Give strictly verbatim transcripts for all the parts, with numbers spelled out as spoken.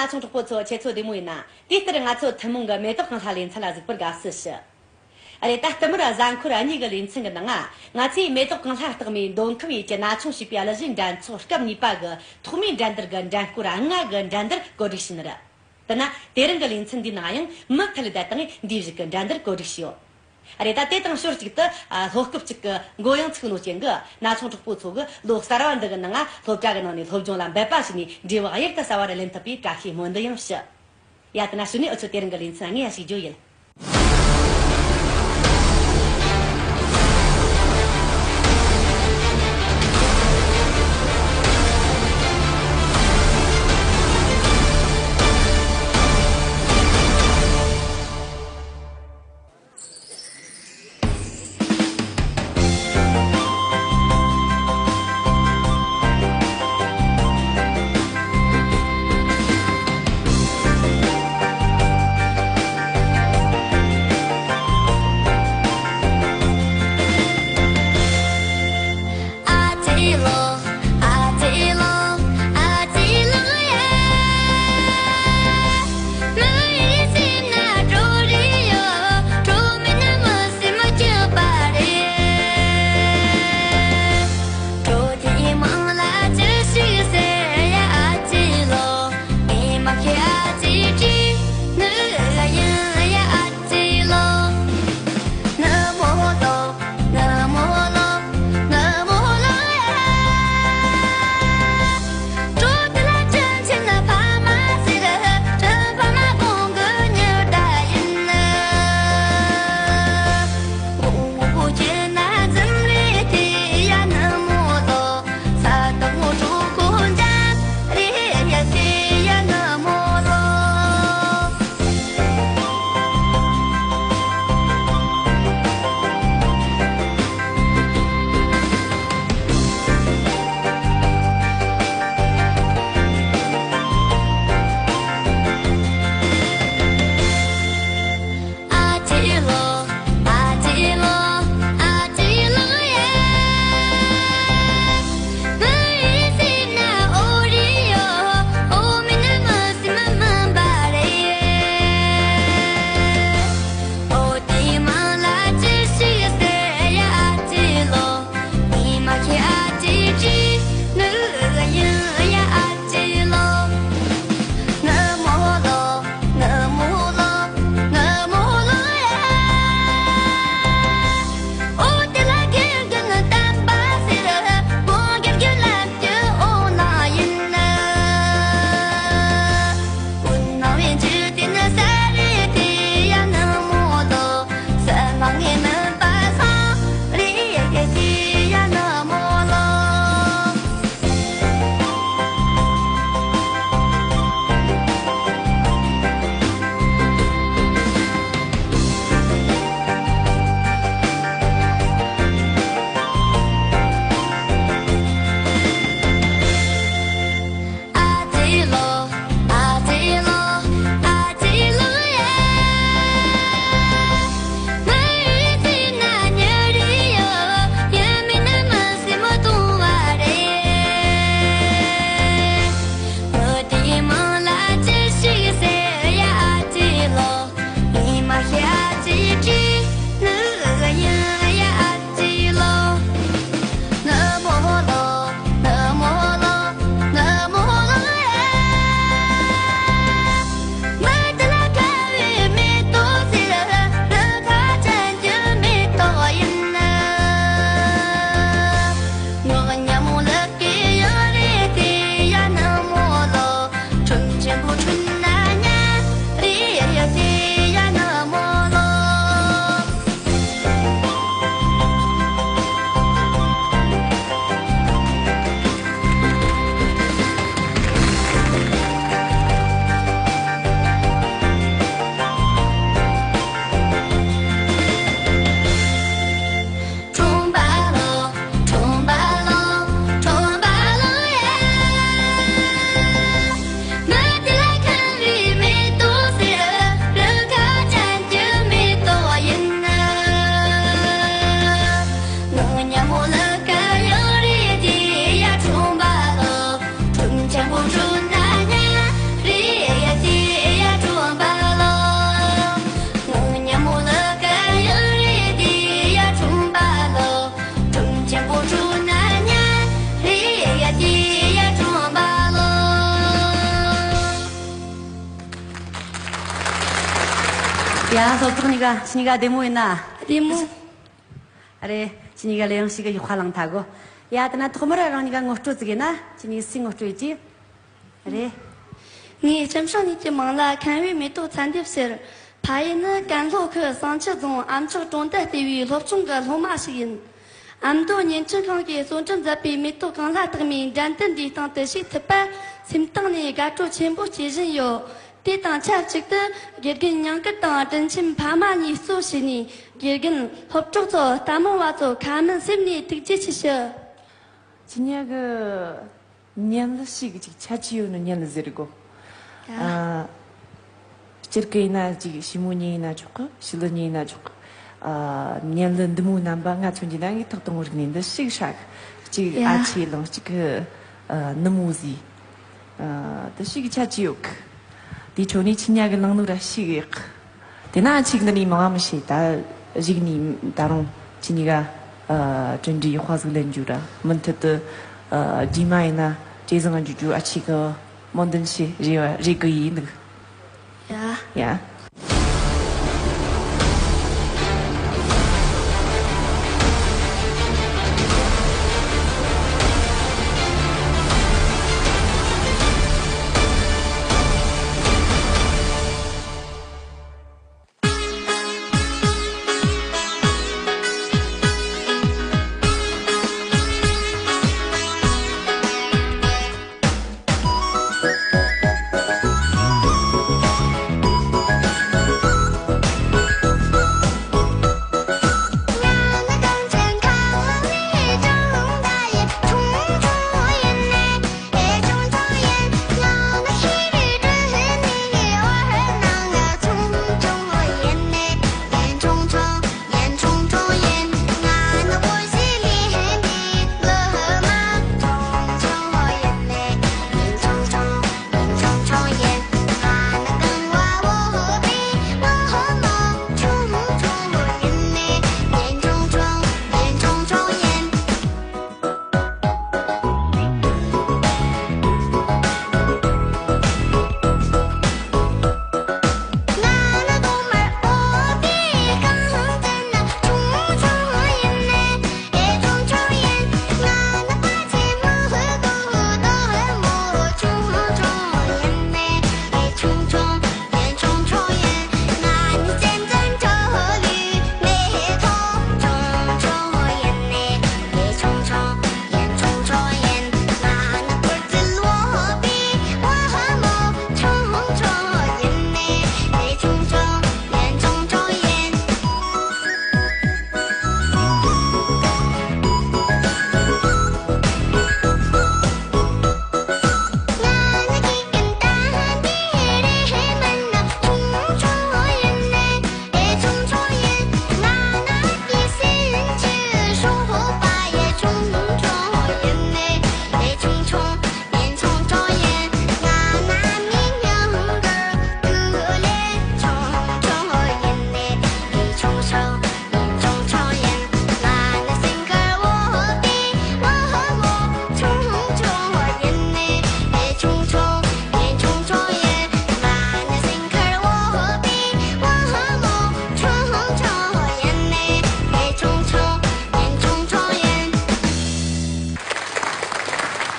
ན་ཆུང་གྲོགས་པོ་ཚོ། ཁྱེད་ཚོ་བདེ་མོ་ཡིན་ན། དེ་ལྟར་ང་ཚོ་ཐུན་མོང་གི་མེ་ཏོག་གང་ལྷ་ལེ་ཚན་ལ་གཟིགས་པར་དགའ་བསུ་ཞུ། རེད། ད་བསྟུད་མར་གཟའ་འཁོར་གཉིས་ཀྱི་ལེ་ཚན་གྱི་ནང་ང་། ང་ཚོས་མེ་ཏོག་གང་ལྷ་རྟགས་མའི་མདོ་ཁམས་ཡུལ་གྱི་ན་ཆུང་བྱིས་པའི་གླུ་གཞས་འགྲན་ཚོགས་སྐབས་གཉིས་པ་གི་ཐོག་མའི་འགྲན་བསྡུར་གྱི་འགྲན་སྐོར་ལྔ་གི་འགྲན་བསྡུར་གོ་སྒྲིག་བྱས་ནི་རེད། དེ་ན་དེ་རིང་གི་ལེ་ཚན་འདིའི་ནང་ཡང་མུ་མཐུད་ལ་ད་ལྟ་ངས་འདིའི་རིགས་ཀྱི་འགྲན་བསྡུར་གོ་སྒྲིག་བྱས་ཡོད། རེད། ད་དེ་དང་ཞོར་གཅིག་ཏུ། ཨ། སློབ་སྐབས་གཅིག་གི་མགོ་ཡང་ཚུགས་ནོ་རྐྱེན་གྱིས། ན་ཆུང་གྲོགས་པོ་ཚོ་གིས་ལོ་གསར་བ་འདི་གི་ནང་ང་སློབ་གྲྭ་གི་ནང་ནས་སློབ་སྦྱོང་ལ་འབད་པ་བྱས་ནས། འབྲས་བུ་གཡུར་དུ་ཟ་བར་ལེན་ཐུབ་པའི་བཀྲ་ཤིས་སྨོན་འདུན་ཡང་ཞུ། ཡ། དེ་ན་ཞུ་ནས་འུ་ཚོ་དེ་རིང་གི་ལེ་ཚན་ལ་ངས་ཡར་ཞུགས་རྒྱུ་ཡིན། ཡ། སློབ་གྲོགས་གཉིས་ཀ་ཁྱེད་གཉིས་ཀ་བདེ་མོ་ཡིན་ན། བདེ་མོ། ཨ་རེ། ཁྱེད་གཉིས་ཀ་ལས་ཡང་ཞིག་གི་ཡག་པ་བླངས་ཐལ་གོ། ཡ། དེ་ན་ཐོག་མར་རང་གཉིས་ཀ་ངོ་སྤྲོད་ཙིག་ཡིན་ན། ཁྱེད་གཉིས་སུས་ངོ་སྤྲོད་ཡེད་ཀྱི། ཨ་རེ། ངས་ལྕམ་སྲང་གཉིས་ཀྱི་མིང་ལ་མཁན་པོའི་མེ་ཏོག་ཚན་ལྡེབ་ཟེར། ཕ་ཡུལ་ནི་ཀན་ལྷོ་ཁུལ་བསང་ཆུ་རྫོང་ཨ་མཆོག་གྲོང་རྡལ་ལྟེ་བའི་སློབ་ཆུང་གི་སློབ་མ་ཞིག་ཡིན། ཨ་མདོ་བརྙན་འཕྲིན་ཁང་གིས་གཙོ་འགྲེམས་མཛད་པའི་མེ་ཏོག་གང་ལ་བཏགས་མིན་དྲན་རྟེན་འདིའི་སྟེང་དུ་ཞུགས་ཐུབ་པར་སེམས་གཏིང་ནས་དགའ་སྤྲོ་ཆེན་པོ་སྐྱེ་བཞིན་ཡོད། དེ་དང་ཆབས་ཅིག་ཏུ་དགེ་རྒན་ཉང་སྐར་དང་དྲིན་ཆེན་ཕ་མ་གཉིས་གཙོ་བྱས་ནས། དགེ་རྒན། སློབ་གྲོགས་ཚོ། ལྟད་མོ་བ་ཚོ། ཁ་སྣོན་སེམས་ནས་ཐུགས་རྗེ་ཆེ་ཞུ། ཁྱེད་གཉིས་ཀྱི་མཉམ་དུ་ཞིག་ཅིག་ཆ་ཅི་ཡོད་ནོ་མཉམ་དུ་ཟེར་གོ། ཨ། སྤྱིར་གི་ཡིན་ན་ཅིག་ཞི་མོ་གཉིས་ཡིན་ན་ཆོག་གི། ཞི་ལི་གཉིས་ཡིན་ན་ཆོག་གི། ཨ། མཉམ་དུ་འདི་མོའི་རྣམ་པ་ང་མཚོན་གྱི་ན་ངས་ཐོག་དང་པོ་རིག་ནས་འདི་ཞིག་ཧྲག་ཅིག་ཡ། ཨ་ཆེ་ལང་ཅིག་གི། ཨ། ནུ་མོ་ཟིག་ཨ། འདི་ཞིག་ཆ་ཅི་ཡོད་གི། དེ་ཆོ་ནི་ཁྱེད་གཉིས་ཀྱི་ནང་ནོ་ར་ཞིག་ཡོད་གི། དེ་ན་ཨ་ཆིག་འདི་ནི་མང་མི་ཤེས། ད་གཞུག་ནས་ད་རུང་ཁྱེད་གཉིས་ཀ། ཨ། གྲུབ་འབྲས་ཡག་པ་ཟིག་ལེན་རྒྱུ་ར། མུ་མཐུད་དུ། ཨ། རྗེས་མ་ཡིན་ན་གྲོས་བཟང་འཇུག་རྒྱུ་ཨ་ཆིག་གི་སྨོན་འདུན་ཆེ། རེ་བ་རེ་གི་ཡིན་འདུག་ཡ། ཡ།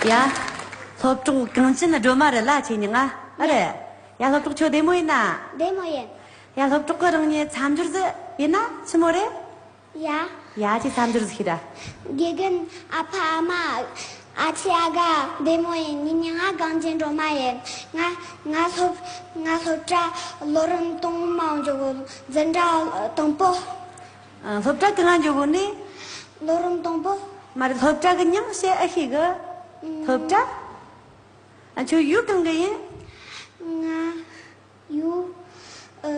ཡ། སློབ་གྲོགས་གངས་ཅན་སྒྲོལ་མ་རེད་ལ། ཁྱེད་གཉིས་ང་ཨ་རེད། ཡ། སློབ་གྲོགས་ཁྱོད་བདེ་མོ་ཡིན་ན། བདེ་མོ་ཡིན། ཡ། སློབ་གྲོགས་གི་རང་ཉིད་མཚམས་སྦྱོར་ཟིག་ཡིན་ན་ཆི་མོ་རེད། ཡ། ཡ། ཁྱེད་མཚམས་སྦྱོར་ཟིག་ཤེས་ར། དགེ་རྒན། ཨ་ཕ། ཨ་མ། ཨ་ཆེ། ཨ་དགའ། བདེ་མོ་ཡིན། ངའི་མིང་ང་གངས་ཅན་སྒྲོལ་མ་ཡིན། ང་ང་སློབ་ང་སློབ་གྲྭ་ལོ་རིམ་དང་པོ་མ་འཇོག་གོ། འཛིན་གྲྭ་དང་པོ། ཨ། སློབ་གྲྭ་གང་ང་འཇོག་གོ་ནི། ལོ་རིམ་དང་པོ། མ་རེད། སློབ་གྲྭ་གི་མྱིང་བཤད་ཨེ་ཤེས་གི། སློབ་གྲྭ། ཨ། ཁྱོད་ཡུལ་གང་གི་ཡིན། ང་ཡུལ། ཨ།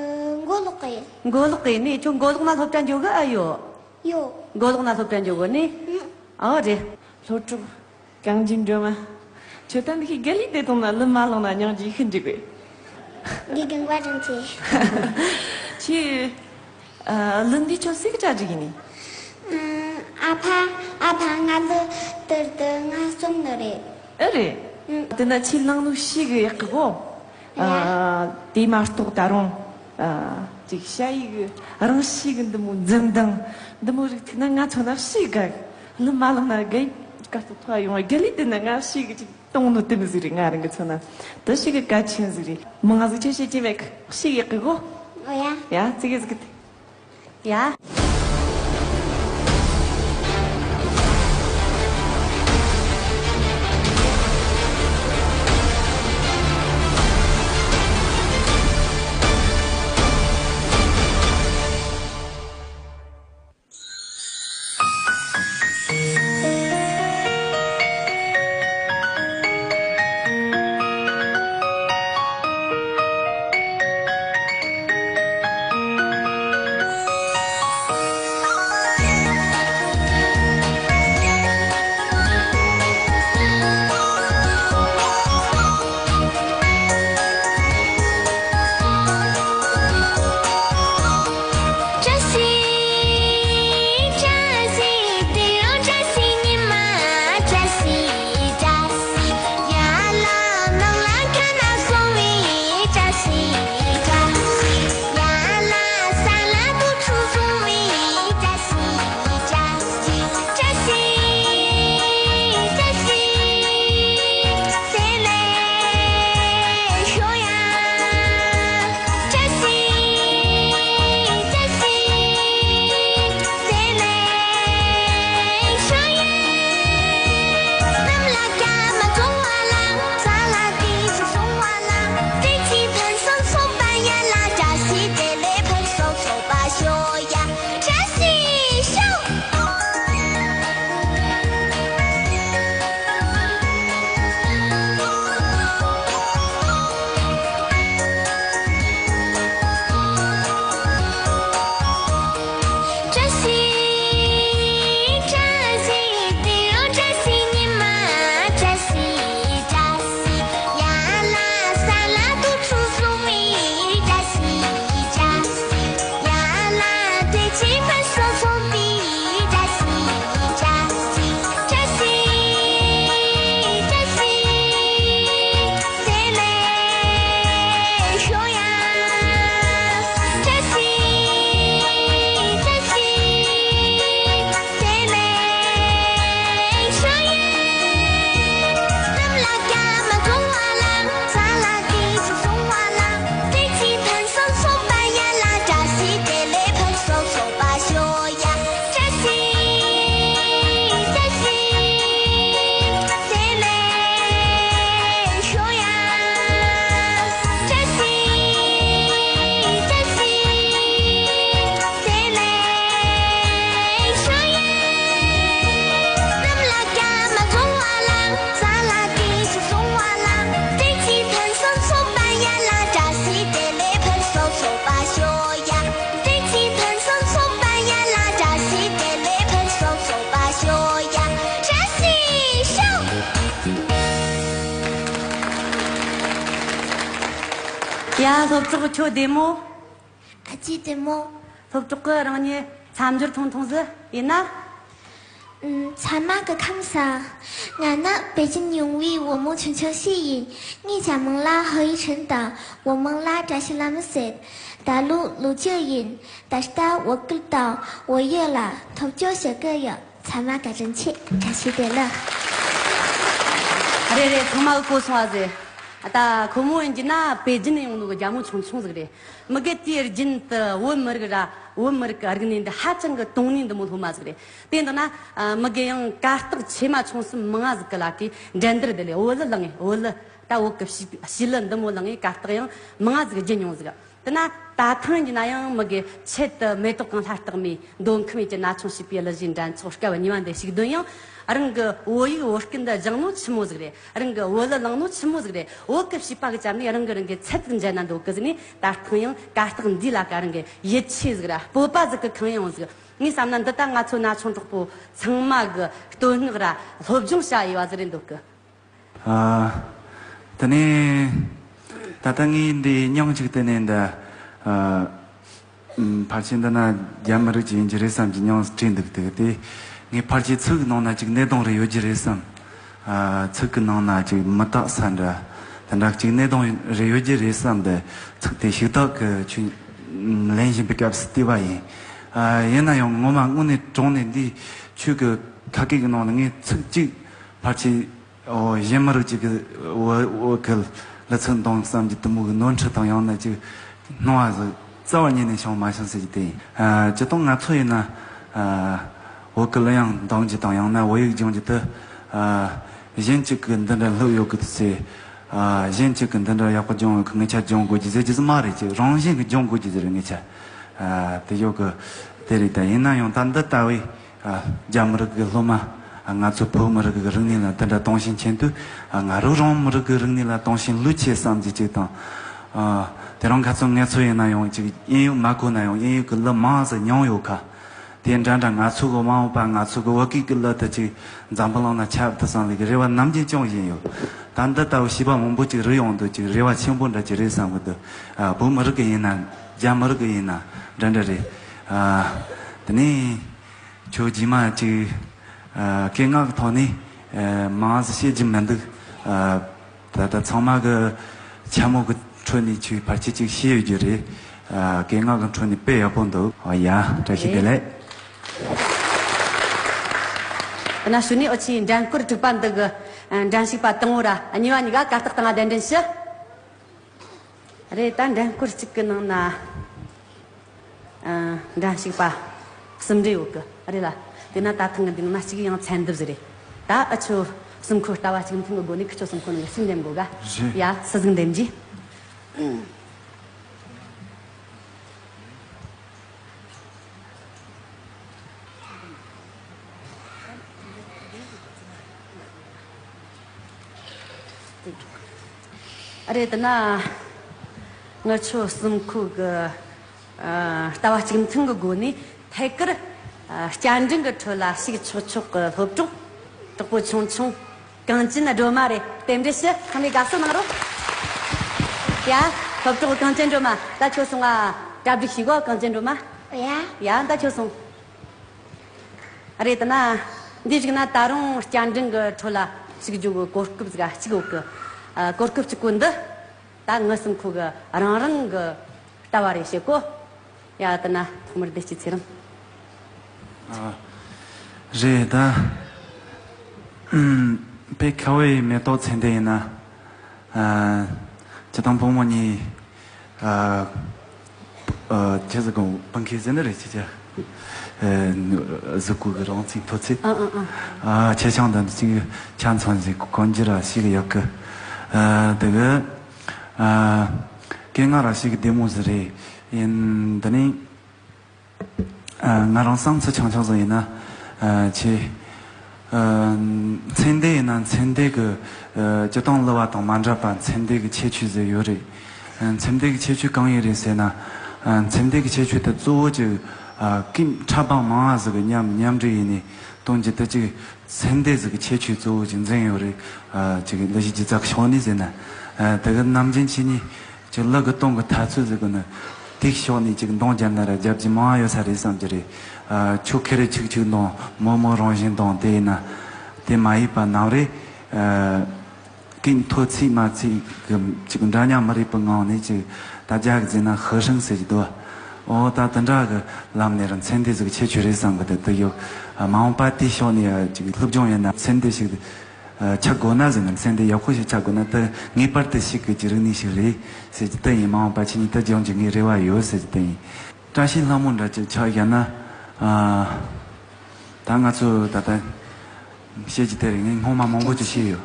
མགོ་ལོག་གི་ཡིན། མགོ་ལོག་གི་ཡིན་ནི། ཁྱོད་མགོ་ལོག་ན་སློབ་གྲྭ་འཇོག་གི་ཨེ་ཡོད། ཡོད། མགོ་ལོག་ན་སློབ་གྲྭ་འཇོག་གི་ནི། ཨང་། ཨོ་རེད། སློབ་གྲོགས་གངས་ཅན་སྒྲོལ་མ། ཁྱོད་ད་འདི་ཁའི་དགེ་ལས་དེ་དང་ན་ལུམ་མ་ལོང་ན་སྙིང་རྗེ་ཤིན་ཏུ་དགོས། དགེ་རྒན་བཀའ་དྲིན་ཆེ། ཁྱེད། ཨ། ལུམ་འདི་ཁྱོད་སུས་གྲ་སྒྲིག་ཡིན་ནི། ཨ་ཕ། ཨ་ཕ་ང་ལ་དེར་དུ་ང་རྩོམ་ནི་རེད། ཨེ་རེད། ཨང་། དེ་ན་ཁྱེད་བླངས་ནོ་ཞིག་ཡག་གི་གོ། ཨ། ཡ། དེ་མ་གཏོགས་ད་རུང་། ཨ། ཅིག་ཞ་ཡི་གི་རང་ཤི་གི་འདི་མོ་འཛུམ་མདངས་འདི་མོ་རིག་ཐུག་ན་ང་ཚོ་ན་ཤི་དགའ་གི། ལི་མ་ལང་ན་དགའ་ཡི་དཀའ་སྤྱད་ཐོ་ཡོང་བ་དགའ་ལི་དེ་ན་ང་ཤི་གི་ཅིག་གཏོང་ནོ་དེ་མི་ཟིག་རེད། ང་རང་གི་ཚོ་ན་དེ་ཤི་གི་གལ་ཆེན་ཟིག་རེད། མི་ང་ཟིག་ཆེ་ཤེས་ཀྱི་མེད་གི། ཤི་ཡི་གི་གོ། ཨོ་ཡ། ཡ་ཙི་གི་ཟིག་གི་དེ། ཡ། ཡ། སློབ་གྲོགས་ཁྱོད་བདེ་མོ། ཨ་ཅེ་བདེ་མོ། སློབ་གྲོགས་ཀྱིས་རང་ཉིད་མཚམས་སྦྱོར་ཐུང་ཐུང་ཟིག་ཡིན་ན། ཨུམ། ཚང་མ་གི་ཁམས་བཟང་། ང་ནི་པེ་ཅིན་ཡོང་བའི་བུ་མོ་ཆུང་ཆུང་ཞིག་ཡིན། ངའི་ཅག་མིང་ལ་ཧོ་ཡི་ཁྲིན་དང་། བུ་མིང་ལ་བཀྲ་ཤིས་ལྷ་མོ་ཟེར། ད་ལོ་ལོ་བཅུ་ཡིན། ད་ལྟ་བོད་སྐད་དང་བོད་ཡིག་ལ་ཐོབ་སྐྱོར་བྱེད་ཀྱི་ཡོད། ཚང་མ་བཀའ་དྲིན་ཆེ། བཀྲ་ཤིས་བདེ་ལེགས། རེད་རེད། ཚང་མ་གིས་གོ་སོང་བ་ཟེར། ད་ཁོ་མོ་ཡིན་གྱི་ན་པེ་ཅིན་ནས་ཡོང་ནོ་གི་རྒྱ་མོ་ཆུང་ཆུང་ཟིག་རེད། མི་གེ་དེའི་རྒྱུན་དུ་བོད་མི་རིགས་ར་བོད་མི་རིགས་ཀྱི་རིག་གནས་འདི་ཧ་ཅང་གི་དུང་ནས་འདི་མོ་སློབ་མ་ཟིག་རེད། དེ་འདི་ན་ཨ། མི་གེ་ཡང་གར་སྟེགས་ཆེ་མ་ཆུང་གསུམ་མང་ང་ཟིག་གི་ལ་གི་འགྲན་བསྡུར་འདི་ལས་བོད་ལི་ལངས་ངེ་བོད་ལི་ད་བོད་ཀྱི་ཕྱི་ཕྱི་ལི་འདི་མོ་ལངས་ངེ་གར་སྟེགས་ཡང་མང་ང་ཟིག་བརྒྱུད་མྱོང་ཟིག་དེ་ན་ད་ཐེངས་ཀྱི་ན་ཡང་མི་གེ་ཆེད་དུ་མེ་ཏོག་གང་ལྷ་རྟགས་མའི་མདོ་ཁམས་ཡུལ་གྱི་ན་ཆུང་བྱིས་པའི་གླུ་གཞས་འགྲན་ཚོགས་སྐབས་གཉིས་པ་འདི་ཞུགས་དོན་ཡང་རང་གི་བོད་ཡིག་བོད་སྐད་འདི་སྦྱངས་ནོ་ཆི་མོ་ཟིག་རེད། རང་གི་བོད་ལི་ལངས་ནོ་ཆི་མོ་ཟིག་རེད། བོད་ཀྱི་བྱིས་པ་གི་ཅམ་ནས་རང་གི་རང་གི་ཚད་ཟིག་འཇལ་ན་འདོད་གི་ཟིག་ནས་ད་ཐེངས་ཡང་གར་སྟེགས་འདི་ལ་ཀ་རང་གི་ཡིད་ཆེས་ཟིག་ར་སྤོབས་པ་ཟིག་གི་ཁེངས་ཡོང་ཟིག་ངས་བསམ་ན་འདི་ད་ང་ཚོ་ན་ཆུང་གྲོགས་པོ་ཚང་མ་གི་བསྟོད་བསྔགས་ར་སློབ་སྦྱོང་བྱ་ཡི་བ་ཟིག་རེད་འདོད་གི། ཨ། དེ་ནས་ད་ལྟ་ངས་འདི་མྱིང་གཅིག་དེ་ནས་འདི། ཨ། ཨམ། ཕལ་ཆེར་འདི་ན་རྒྱ་མི་རིགས་ཅིག་ཡིན་གྱི་རེད་བསམ་གྱི་མྱིང་བྲིས་འདུག་དེ་དེ་ངས་ཕལ་ཆེར་ཚིག་གི་ནང་ན་ཅིག་གནད་དོན་རེ་ཡོད་ཀྱི་རེད་བསམ། ཨ། ཚིག་གི་ནང་ན་ཅིག་མི་རྟག་ས་འདྲ་དེ་འདྲ་ཅིག་གནད་དོན་རེ་ཡོད་ཀྱི་རེད་བསམ། འདི་ཚིག་དེ་ཞིབ་ཏག་གི་ཆུ་ ལེན་བཞིན་པའི་སྐབས་སུ་བལྟས་པ་ཡིན། ཨ། ཡིན་ན་ཡང་ངོ་མ་དངོས་གནས་དྲང་གནས་འདི་ཁྱོད་ཀྱི་ཁ་སྐད་ཀྱི་ནང་ལ་ངས་ཚིག་གཅིག་ཕལ་ཆེར། ཨོ། གཞན་མི་རིགས་གཅིག་གི་བོད་བོད་ཀྱི་ལི་ཚིག་འདོན་བསམ་གྱི་དུ་མོ་གི་ནོར་འཁྲུལ་དང་ཡང་ན་ཅིག་སྣང་བ་ཟིག་རྩ་བ་ཉིད་ནས་བྱུང་མ་བྱུང་ཟེར་གྱི་དེ་ཡིན། ཨ། སྤྱིར་བཏང་ང་ཚོ་ཡིན་ན། ཨ། བོད་ཀྱི་གླུ་དབྱངས་འདོན་རྒྱུ་དང་ཡང་ན་བོད་ཡིག་སྦྱོང་རྒྱུ་དེ། ཨ། གཞན་གཅིག་གིས་འདི་འདྲ་སློབ་ཡོད་གི་ཟེར། ཨ། གཞན་གཅིག་གིས་འདི་འདྲ་ཡག་པོ་སྦྱོང་ཡོད་གི། ངེད་ཆ་སྦྱོང་དགོས་རྒྱུ་ཟེར་རྒྱུ་ཟིག་མ་རེད། ཅིག་རང་བཞིན་གྱིས་སྦྱོང་དགོས་རྒྱུ་ཟིག་རེད། ངེད་ཆ། ཨ། དེ་ཡོད་གི། དེ་རེད། ད་ཡིན་ན་ཡང་ད་འདི་ལྟ་བུའི། ཨ། རྒྱ་མི་རིགས་ཀྱི་སློབ་མ། ཨ། ང་ཚོ་བོད་མི་རིགས་ཀྱི་རིག་གནས་ལ་དེ་འདྲ་སྟོང་ཞེན་ཆེན་དུས། ཨ། ང་རང་རང་མི་རིགས་ཀྱི་རིག་གནས་ལ་སྟོང་ཞེན་ལོས་ཆེ་བསམ་གྱི་ཅིག་དང་། ཨ། དེ་རིང་ཁ་སང་ངེད་ཚོ་ཡིན་ན་ཡང་ཅིག་དབྱིན་ཡིག་མ་གོ་ན་ཡང་དབྱིན་ཡིག་གི་གླུ་མང་ཙམ་མྱོང་ཡོད་ཁ། དེ་འདྲ་འདྲ་ང་ཚོ་གི་མ་འོངས་པ་ང་ཚོ་གི་བོད་སྐད་ཀྱི་གླུ་དེ་ཅིག་འཛམ་བུ་གླིང་ན་ཁྱབ་ཐུབ་བསམ་པའི་རེ་བ་ནམ་རྒྱུན་བཅངས་བཞིན་ཡོད། ད་འདི་ལྟ་བུ་བྱིས་པ་མང་པོ་ཅིག་རིག་ཡོང་དུས་ཅིག་རེ་བ་ཆེན་པོ་འདྲ་ཅིག་རེད་བསམ་གི་འདུག། ཨ། བོད་མི་རིགས་ཀྱི་ཡིན་ན། རྒྱ་མི་རིགས་ཀྱི་ཡིན་ན་འདྲ་འདྲ་རེད། ཨ། དེ་ནས་ཁྱོད་རྗེས་མ་ཅིག། ཨ། སྐད་ངག་གི་ཐོག་ནས། ཨ། མང་ཙམ་བཤད་རྒྱུ་མི་འདུག། ཨ། ད་ལྟ་ཚང་མ་གི་འཕྱ་སྨོད་གི་ཁྲོད་ནས་ཁྱོད་ཕལ་ཆེར་ཅིག་ཤེས་ཡོད་རྒྱུ་རེད། ཨ། སྐད་ངག་གི་ཁྲོད་ནས་དཔེ་ཡག་པོ་འདུག། ཨ། ཡ། བཀྲ་ཤིས་བདེ་ལེགས། ད་ན་ཞུ་ནས་འུ་ཆོའི་འགྲན་བསྐོར་དྲུག་པ་འདི་གི། ཨ། འགྲན་ཞུགས་པ་དང་པོ་ར་གཉིས་པ་གཉིས་ཀ་གར་སྟེགས་སྟེང་ང་གདན་འདྲེན་ཞུ། རེད། ད་འགྲན་བསྐོར་གཅིག་གི་ནང་ན། ཨ། འགྲན་ཞུགས་པ་གསུམ་རེ་ཡོད་གི་རེད་ལ། དེ་ན་ད་ཐེངས་གི་འདི་ནང་ན་གཅིག་ཡང་མཚན་འདེབས་ཟིག་རེད། ད་འུ་ཆོ་གསུམ་ཁོ་ལྟ་བ་གཅིག་མཐུན་གི་སྒོ་ནས་ཁི་ཆོ་གསུམ་ཁོ་ནང་གི་སུས་འདེམས་དགོས་ག། རེད། ཡ། སུ་ཟིག་འདེམས་རྒྱུ། རེད། དེ་ན་ངི་ཆོ་གསུམ་ཁོ་གི། ཨ། ལྟ་བ་གཅིག་མཐུན་གི་སྒོ་ནས་ཐད་ཀར། ཨ། བསྐྱར་འགྲན་གི་ཁྲོད་ལ་ཞུགས་ཆོག་ཆོག་གི་སློབ་གྲོགས་གྲོགས་པོ་ཆུང་ཆུང་། གངས་ཅན་སྒྲོལ་མ་རེད། རྟེན་འབྲེལ་ཞུ། ཚང་མས་དགའ་བསུ་གནང་རོགས། ཡ། སློབ་གྲོགས་གངས་ཅན་སྒྲོལ་མ། ད་ཁྱོད་སོང་ང་། གྲ་སྒྲིག་བྱེད་གོ། གངས་ཅན་སྒྲོལ་མ། ཡ། ཡ། ད་ཁྱོད་སོང་། རེད། དེ་ན་འདི་ཞིག་ན་ད་རུང་བསྐྱར་འགྲན་གི་ཁྲོད་ལ་ཞུགས་རྒྱུ་གི་གོ་སྐབས་ཟིག་གཅིག་ཡོད་གི། ཨ། གོ་སྐབས་གཅིག་པོ་འདི། ད་ངི་གསུམ་ཁོ་གི་རང་རང་གི་ལྟ་བ་རེ་བྱེད་གོ། ཡ། དེ་ན་ཐོག་མར་བདེ་སྐྱིད་ཚེ་རིང་། ཨ། རེད་ད། ཨུམ། དཔེ་ཁ་བའི་མེ་ཏོག་ཚེ་འདས་ཡིན་ན། ཨ། སྤྱིར་བཏང་བུ་མོ་གཉིས། ཨ། ཨ། ཁྱེད་ཟིག་གོ་སྤུན་ཁྱེད་ཟེར་ནི་རེད་ཁྱེད་ཅག། ཨ། གཟུགས་སྐུ་གི་རང་ཚིག་མཐོ་ཚིག། ཨ། ཨ། ཨ། ཨ། ཆེ་ཆུང་དང་གཅིག་ཆ་མཚོན་ཟིག་གོན་རྒྱུ་ར་ཞིག་ཡོད་གི། ཨ། དེ་གི། ཨ། སྐད་ངག་ར་ཞིག་བདེ་མོ་ཟིག་རེད། ཡིན་འདི་ནི། ཨ། ང་རང་བསམ་ཚུལ་ཆུང་ཆུང་ཟིག་ཡིན་ན། ཨ། ཆེ། ཨ། མཚན་ལྡན་ཡིན་ན་མཚན་ལྡན་གི། ཨ། སྤྱིར་བཏང་གླུ་བ་དང་མ་འདྲ་བ་མཚན་ལྡན་གི་ཁྱད་ཆོས་ཟིག་ཡོད་རེད། ཨ། མཚན་ལྡན་གི་ཁྱད་ཆོས་གང་ཡིན་རེད་ཟེར་ན། ཨ། མཚན་ལྡན་གི་ཁྱད་ཆོས་དེ་གཙོ་བོ་གཅིག། ཨ། སྐད་ཕྲ་བ་མང་བ་ཟིག་གི་མཉམ་མཉམ་འབྲེལ་ཡིན་ནས་གཏོང་རྒྱུ་དེ་གཅིག། མཚན་ལྡན་ཟིག་གི་ཁྱད་ཆོས་གཙོ་བོ་ཅིག་འཛིན་ཡོད་རེད། ཨ། ཅིག་གླུ་གཞས་སྒྱུ་རྩལ་གི་ཕྱོགས་ནས་ཟེར་ན། ཨ། དེ་གི་ནམ་རྒྱུན་ཁྱེད་གཉིས་ཀྱི་གླུ་གི་གཏོང་གི་ཐབས་ཚུལ་ཟེར་གི་ནི་དེ་ཕྱོགས་ནས་ཅིག་འདང་རྒྱབ་ན་ར་རྒྱབ་རྒྱུ་མང་ཡོད་ས་རེད་བསམ་གྱི་རེད། ཨ། ཁྱོད་ཁེ་རེ་ཆིག་ཆིག་འདང་། མོ་མོ་རང་བཞིན་འདང་། དེ་ཡིན་ན་དེ་མ་ཡིན་པ་ནམ་རེ། ཨ། སྐད་མཐོ་ཚིག་དམའ་ཚིག་གི་ཅིག་འདྲ་མཉམ་མི་རིགས་པའི་ངང་ནས་ཅིག་ད་རྒྱ་གི་ཟེར་ན་ཧི་ཧྲིང་ཟེར་གྱི་འདུག། ཨོ། ད་དེ་འདྲ་གི་ལམ་ནས་ར་མཚན་ལྡན་ཟིག་གི་ཁྱད་ཆོས་རེད་བསམ་གི་འདུག། དེ་ཡོད། ཨ། མ་འོངས་པ་དེ་ཕྱོགས་ནས་ཅིག་སློབ་སྦྱོང་ཡིན་ན་མཚན་ལྡན་ཞིག་ཨ། ཆགས་དགོས་ན་ཟེར་ན། མཚན་ལྡན་ཡག་པོ་ཞིག་ཆགས་དགོས་ན་དེ་ངེས་པར་དུ་ཞིག་གི་ཅིག་རིག་གནས་ཤིག་རེད་ཟེར་གྱི་དེ་ཡིན། མ་འོངས་པ་ཁྱེད་གཉིས་དེ་སྦྱོང་རྒྱུ་ངས་རེ་བ་ཡོད་ཟེར་གྱི་དེ་ཡིན། བཀྲ་ཤིས་ལྷ་མོ་འདྲ་ཅིག་ཆགས་བཞག་ན། ཨ། ད་ང་ཚོ་ད་ལྟ་བཤད་རྒྱུ་དེ་རེད། ངས་སྔོན་མ་མང་པོ་ཅིག་བཤད་ཡོད།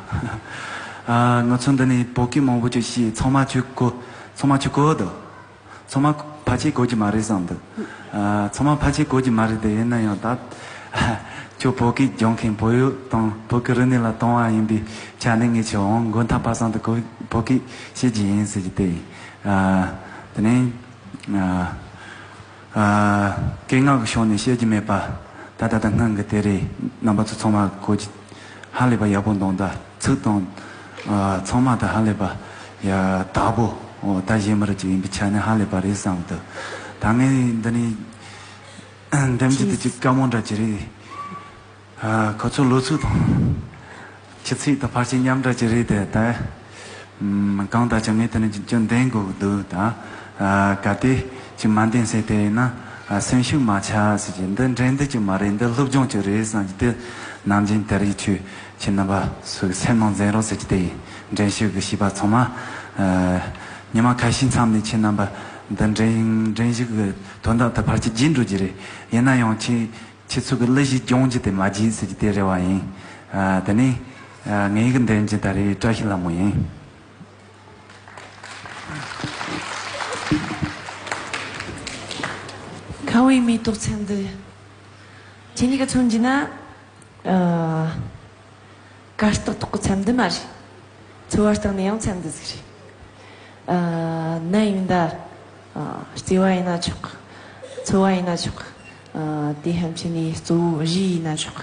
ཨ། ང་ཚོ་འདི་ནས་བོད་སྐད་མང་པོ་ཅིག་བཤད། ཚང་མ་ཁྱོད་གོ། ཚང་མ་ཁྱོད་གོ་འདུག། ཚང་མ་ཕལ་ཆེར་གོ་རྒྱུ་མ་རེད་བསམ་འདུག། ཨ། ཚང་མ་ཕལ་ཆེར་གོ་རྒྱུ་མ་རེད་དེ། ཡིན་ན་ཡང་ད་ཁྱོད་བོད་སྐད་སྦྱོང་མཁན། བོད་ཡིག་དང་བོད་ཀྱི་རིག་གནས་ལ་དུང་བ་ཡིན་པའི་ཆ་ནས་ངས་ཁྱོད་འོང་། མགོ་མཐའ་བར་གསུམ་དུ་གོ། བོད་སྐད་བཤད་རྒྱུ་ཡིན་ཟེར་གྱི་དེ་ཡིན། ཨ། དེ་ནས། ཨ། ཨ། སྐད་ངག་གི་ཕྱོགས་ནས་བཤད་རྒྱུ་མེད་པ། ད་ད་ལྟ་སྔོན་གྱི་དེ་རེད། རྣམ་པ་ཚོ་ཚང་མ་གོ་རྒྱུ་ཧ་ལས་པ་ཡག་པོ་འདུག། ད་ཚིག་དང་། ཨ། ཚང་མ་ད་ཧ་ལས་པ་ཡ་དག་པོ། ཨོ། ད་གཞན་མི་རིགས་ཅིག་ཡིན་པའི་ཆ་ནས་ཧ་ལས་པ་རེད་བསམ་འདུག། ད་ངས་འདི་ནས་འདེམས་རྒྱུ་དེ་ཅིག་དཀའ་མོ་འདྲ་ཅིག་རེད། ཨ། ཁོ་ཚོ་ལོ་ཚོད་དང་ཆུ་ཚོད་དང་ཕལ་ཆེར་མཉམ་འདྲ་ཅིག་རེད་དེ། ད། ཨམ། གང་ལྟར་ཀྱང་ངས་དེ་ནས་ཅིག་འདེམས་དགོས་ཀྱི་འདུག། ད། ཨ། གལ་ཏེ་ ཅིག་མ་འདེང་ཟེར་དེ་ཡིན་ན། ཨ། སེམས་ཤུགས་མ་ཆག་ཟེར་གྱི། འདི་འགྲན་བསྡུར་ཅིག་མ་རེད། འདི་སློབ་སྦྱོང་ཅིག་རེད་བསམ་གྱི། དེ་ནམ་རྒྱུན་དེ་རིགས་ཆུ་ཁྱེད་རྣམ་པ་སུ་སེམས་ནང་འཛིན་རོགས་ཟེར་གྱི་དེ་ཡིན། འགྲན་ཞུགས་ཀྱི་བྱིས་པ་ཚང་མ། ཨ། ཉི་མ་ཁ་ཤས་མཚམས་ནས་ཁྱེད་རྣམ་པ་འདི་འགྲན་འགྲན་ཞུགས་ཀྱི་དོན་དག་དེ་ཕལ་ཆེར་བརྗེད་འགྲོ་རྒྱུ་རེད། ཡིན་ན་ཡང་ཁྱེད་ཁྱེད་ཚོ་གི་གླུ་གཞས་སྦྱོང་རྒྱུ་དེ་མ་བརྗེད་ཟེར་གྱི་དེ་རེ་བ་ཡིན། ཨ། དེ་ནས། ཨ། ངའི་གི་འདེམས་རྒྱུ་ད་རེས་བཀྲ་ཤིས་ལྷ་མོ་ཡིན། ཁ་བའི་མེ་ཏོག་ཚན་འདི། ཁྱེད་གཉིས་ཀ་མཚོན་གྱི་ན། ཨ། གར་སྟེགས་ཐོག་གི་ཚན་འདི་མ་རེད། འཚོ་བ་སྟེང་ནས་ཡང་ཚན་འདི་ཟིག་རེད། ཨ། ནད་ཡིན་ད། ཨ། བརྩེ་བ་ཡིན་ན་ཆོག། འཚོ་བ་ཡིན་ན་ཆོག། ཨ། དེ་ཧམ་ཆེ་ནས་གཙོ་བོ་གཞས་ཡིན་ན་ཆོག།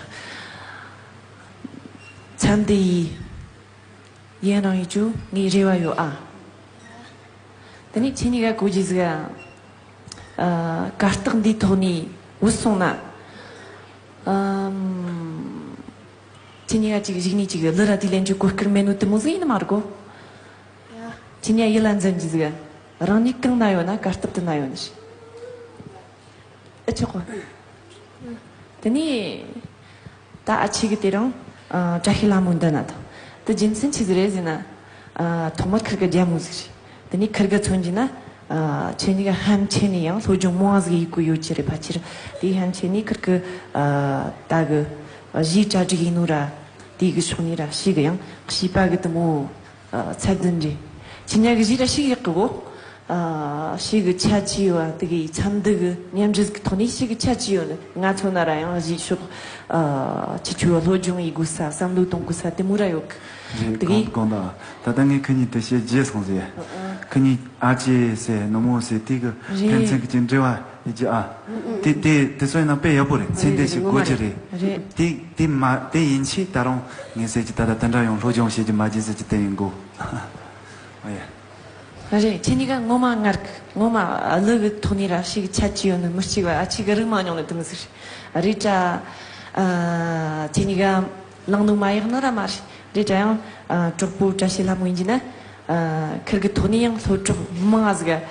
ཚན་འདི་ཡིས། ཡིན་རང་ཡིན་རྒྱུ་ངའི་རེ་བ་ཡོད་ཨ། དེ་ནས་ཁྱེད་གཉིས་ཀ་གོ་རྒྱུ་ཟིག་ཨ། ཨ། གར་སྟེགས་འདིའི་ཐོག་ནས་བུད་སོང་ན། ཨམ། ཁྱེད་གཉིས་ཀ་ཅིག་གཞུག་ནས་ཅིག་གླུ་ར་དེ་ལེན་རྒྱུ་གོ་སྐུར་མེད་ནོ་དེ་མོ་ཟིག་ཡིན་ནི་མ་རེད་གོ། ཁྱེད་གཉིས་ཀ་ཡིད་ལ་འཛིན་རྒྱུ་ཟིག་ཨ། རང་ཉིད་གང་ན་ཡོད་ན་གར་སྟེགས་དེ་ན་ཡོད་ནི་ཞིག་ཨེ་ཆོག་གོ། དེ་ནས་ད་ཨ་ཆི་གི་དེ་རིང་། ཨ། བཀྲ་ཤིས་ལྷ་མོ་འདི་ན་དང་། དེ་རྒྱུ་མཚན་ཆི་ཟིག་རེད་ཟེར་ན། ཨ། ཐོག་མར་ཁིར་གི་རྒྱ་མོ་ཟིག་རེད། དེ་ནས་ཁིར་གི་མཚོན་གྱི་ན། ཨ། ཁྱེད་གཉིས་ཀ་ཧམ་ཆེ་ནས་ཡང་སློབ་སྦྱོང་མང་ཟིག་ཡེད་གོ་ཡོད་ཀྱི་རེད་ཕ་ཆེར། དེ་ཧམ་ཆེ་ནས་ཁིར་གི། ཨ། ད་གི་གཞས་གྲ་སྒྲིག་ཡིན་ནོ་ར། དེ་གི་ཕྱོགས་ནས་ར་ཞེ་གི་ཡང་བྱིས་པ་གི་དེ་མོ། ཨ། ཚད་ལྡན་རེད། ཁྱེད་གཉིས་ཀྱི་གཞས་ར་ཞེ་གི་ཡག་གི་གོ། ཨ། ཞེ་གི་ཁྱད་ཆོས་ཡོད་པ་དེ་གི་ཚན་འདི་གི་མཉམ་འབྲེལ་གི་ཐོག་ནས་ཞེ་གི་ཁྱད་ཆོས་ཡོད་ནི། ང་མཚོན་ན་ར་ཡང་གཞས་ཕྱོགས། ཨ། ཁྱེད་ཆོས་སློབ་སྦྱོང་ཡེད་དགོས་ས་བསམ་བློ་གཏོང་དགོས་ས་དེ་མོ་ར་ཡོད་གི། རེད། དེ་གི་དགོངས་དག་ད་ལྟ་ངས་ཁི་གཉིས་དེ་བཤད་བརྗེད་སོང་ཟེར། ཁི་གཉིས་ཨ་ཅེ་ཟེར་ནུ་མོ་ཟེར་དེ་གི་ཕན་ཚུན་གི་ཅིག་འབྲེལ་བ་ཡེད་རྒྱུ་ཨ། དེ་དེ་དེ་ཚོ་ཡིན་ན་དཔེ་ཡག་པོ་རེད། ཚན་དེ་ཞིག་དགོས་ཀྱི་རེད། རེད། དེ་དེ་མ་དེ་ཡིན་ཕྱིན་ད་རུང་ངས་ཟེར་གྱི་ད་ལྟ་དེ་འདྲ་ཡང་སློབ་སྦྱོང་བྱེད་རྒྱུ་མ་བརྗེད་ཟེར་གྱི་དེ་ཡིན་གོ། ཨ་ཡ། རེད། ཁྱེད་གཉིས་ཀ་ངོ་མ་ངར་གི་ངོ་མ་གླུ་གི་ཐོག་ནས་ར་ཞེ་གི་ཁྱད་ཆོས་ཡོད་ནི་མི་གཅིག་པ་ཨ་ཆི་གི་རིག་མ་མྱོང་ནི་དེ་མི་ཟེར། རེད་དྲ། ཨ། ཁྱེད་གཉིས་ཀ་ལང་ནུ་མ་ཡག་ནོ་ར་མ་རེད། རེད་དྲ་ཡང་། ཨ། གྲོགས་པོ་བཀྲ་ཤིས་ལྷ་མོ་ཡིན་གྱི་ན། ཨ། ཁིར་གི་ཐོག་ནས་ཡང་སློབ་གྲོགས་མང་ང་ཟིག་ཨ།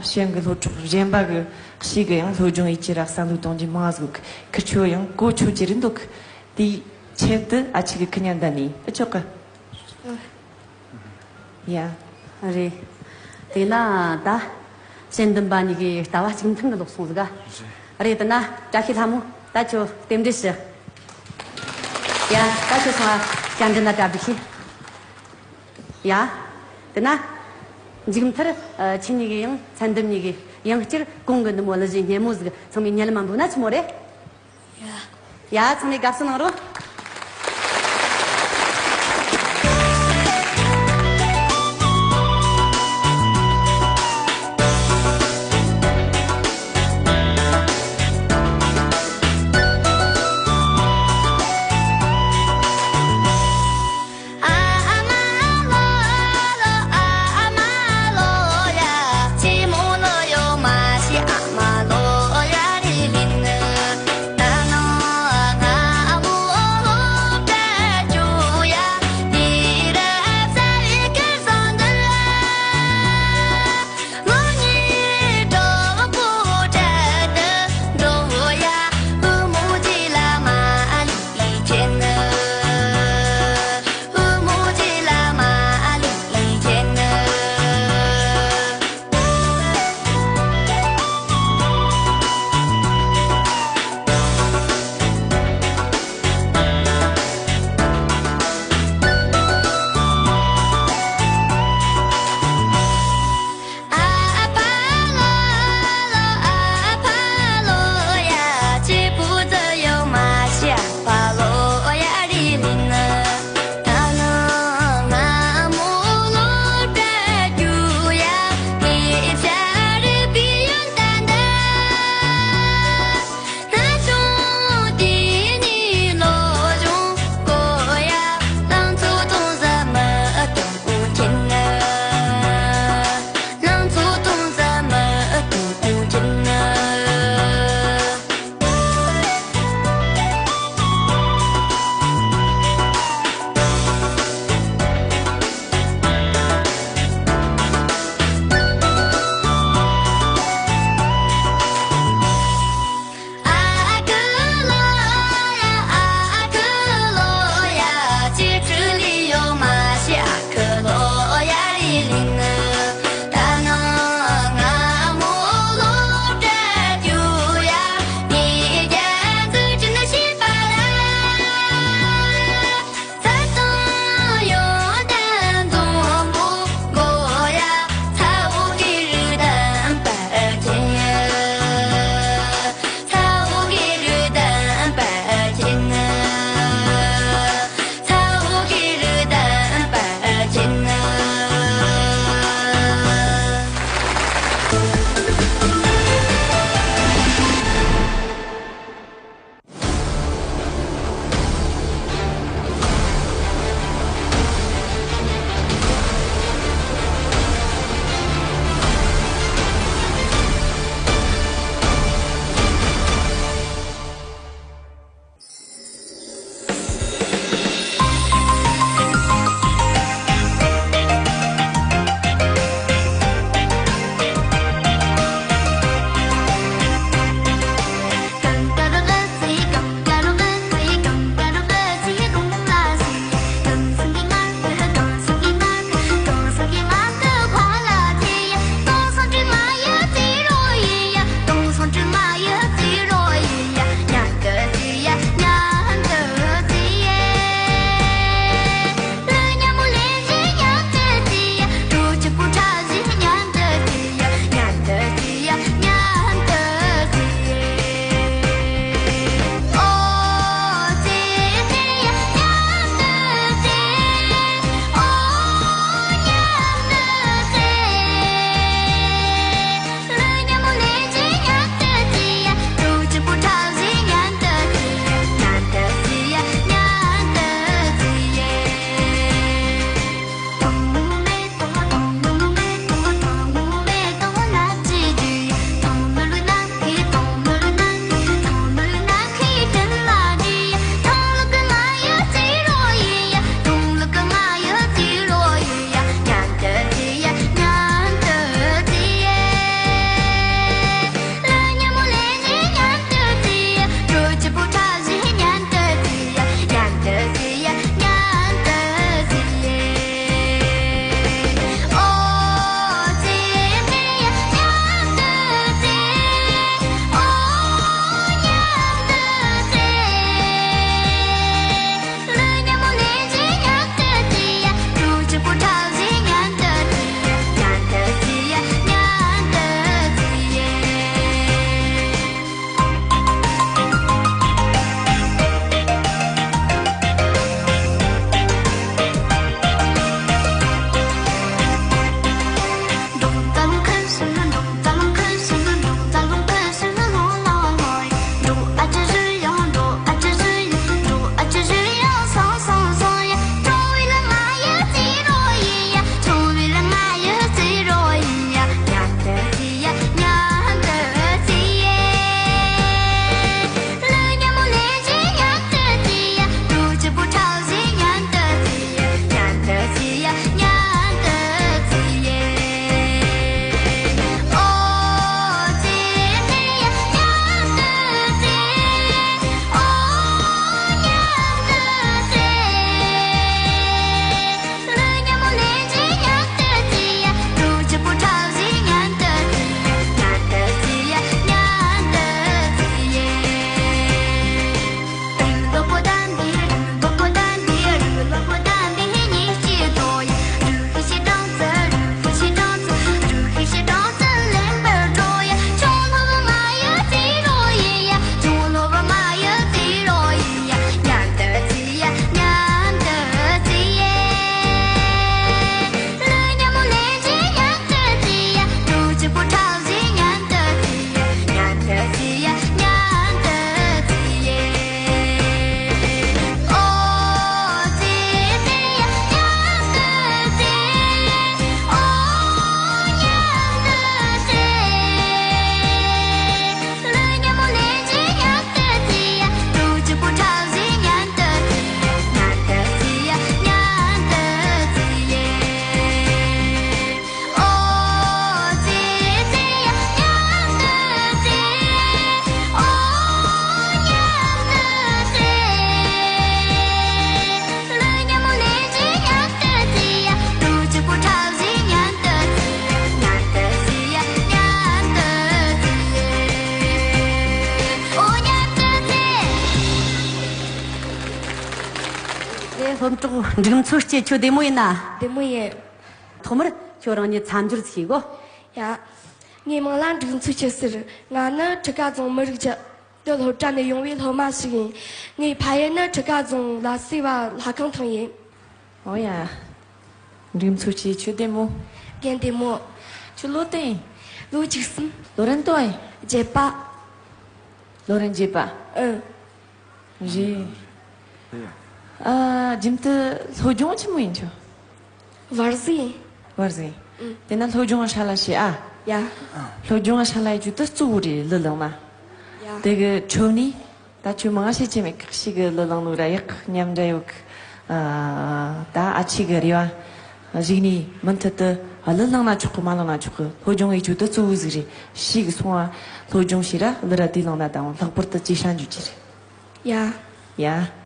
ཤན་གི་སློབ་གྲོགས་གཞན་པ་གི་ཞེ་གི་ཡང་སློབ་སྦྱོང་ཡེད་ཀྱི་ར་བསམ་བློ་གཏོང་རྒྱུ་མང་ང་ཟིག་ཁིར་ཆོ་ཡང་གོ་ཆོད་ཀྱི་རེད་འདུག་དེའི་ཆེད་དུ་ཨ་ཆི་གི་ཁི་ཉན་ད་ནི་ཨེ་ཆོག་གི། ཡ། རེད། དེ་ན་ད། ཤན་འདུན་པ་གཉིས་ཀའི་ལྟ་བ་གཅིག་མཐུན་གི་ལོག་སོང་ཟིག་ག་རེད། དེ་ན་བཀྲ་ཤིས་ལྷ་མོ་ད་ཁྱོད་རྟེན་འབྲེལ་ཞུ། ཡ། ད་ཁྱོད་སོང་ཨ། བཅར་འདྲི་ན་གྲ་སྒྲིག་ཤིག་ཡ། དེ་ན། མཇུག་མཐར། ཨ། ཁྱེད་གཉིས་ཀྱི་ཡང་ཚན་འདུམ་གཉིས་ཀྱི་ཡང་བསྐྱར་གོང་གི་ནུ་མོ་གླུ་གཞས་སྙན་མོ་ཟིག་ཚང་མས་སྙན་ལམ་མ་འབུལ་ན་ཆི་མོ་རེད། ཡ། ཚང་མས་དགའ་བསུ་གནང་རོགས། སློབ་གྲོགས་འབྲུག་མཚོ་སྐྱིད། ཁྱོད་བདེ་མོ་ཡིན་ན། བདེ་མོ་ཡིན། ཐོག་མར་ཁྱོད་རང་ཉིད་མཚམས་སྦྱོར་ཞིག་གོ། ཡ། ངའི་མིང་ལ་འབྲུག་མཚོ་སྐྱིད་ཟེར། ང་ནི་ཁྲི་ཀ་རྫོང་མི་རིགས་ཀྱི་སྡེ་སློབ་གྲྭ་ནས་ཡོང་བའི་སློབ་མ་ཞིག་ཡིན། ངའི་ཕ་ཡུལ་ནི་ཁྲི་ཀ་རྫོང་ལ་སེ་བ་ལྷ་ཁང་ཐང་ཡིན། ཨོ་ཡ། འབྲུག་མཚོ་སྐྱིད། ཁྱོད་བདེ་མོ། རྒན་བདེ་མོ། ཁྱོད་ལོ་དུ་ཡིན། ལོ་བཅུ་གསུམ། ལོ་རན་ཏོ་ཡིན། བརྒྱད་པ། ལོ་རན་བརྒྱད་པ། ཨུ། རེད། ཨ། རྒྱུན་དུ་སློབ་སྦྱོང་ཆི་མོ་ཡིན་ཁྱོད། བར་ཟིག་ཡིན། བར་ཟིག་ཡིན། ཨུ། དེ་ན་སློབ་སྦྱོང་ཧྲ་ལ་བྱེད་ཨ། ཡ། སློབ་སྦྱོང་ཧྲ་ལ་ཡི་རྒྱུ་དུ་གཙོ་བོ་རེད་གླུ་བླངས་ན། ཡ། དེ་གི་ཁྲོད་ནས་ད་ཁྱོད་མང་ཤེས་ཀྱི་མེད་གི། ཞིག་གི་གླུ་བླངས་ནོ་ར་ཡག་མཉམ་འདྲ་ཡོད་གི། ཨ། ད་ཨ་ཆི་གི་རེ་བ་རིག་ནས་མུ་མཐུད་དུ་གླུ་བླངས་ན་ཆོག་གི། མ་བླངས་ན་ཆོག་གི། སློབ་སྦྱོང་ཡི་རྒྱུ་དུ་གཙོ་བོ་ཟིག་རེད། ཞིག་གི་སོང་བ་སློབ་སྦྱོང་བྱས་ར་གླུ་ར་དེ་བླངས་ན་ད་ལྷག་པར་དུ་ཇེ་ཧྲ་འགྱུར་གྱི་རེད། ཡ། ཡ།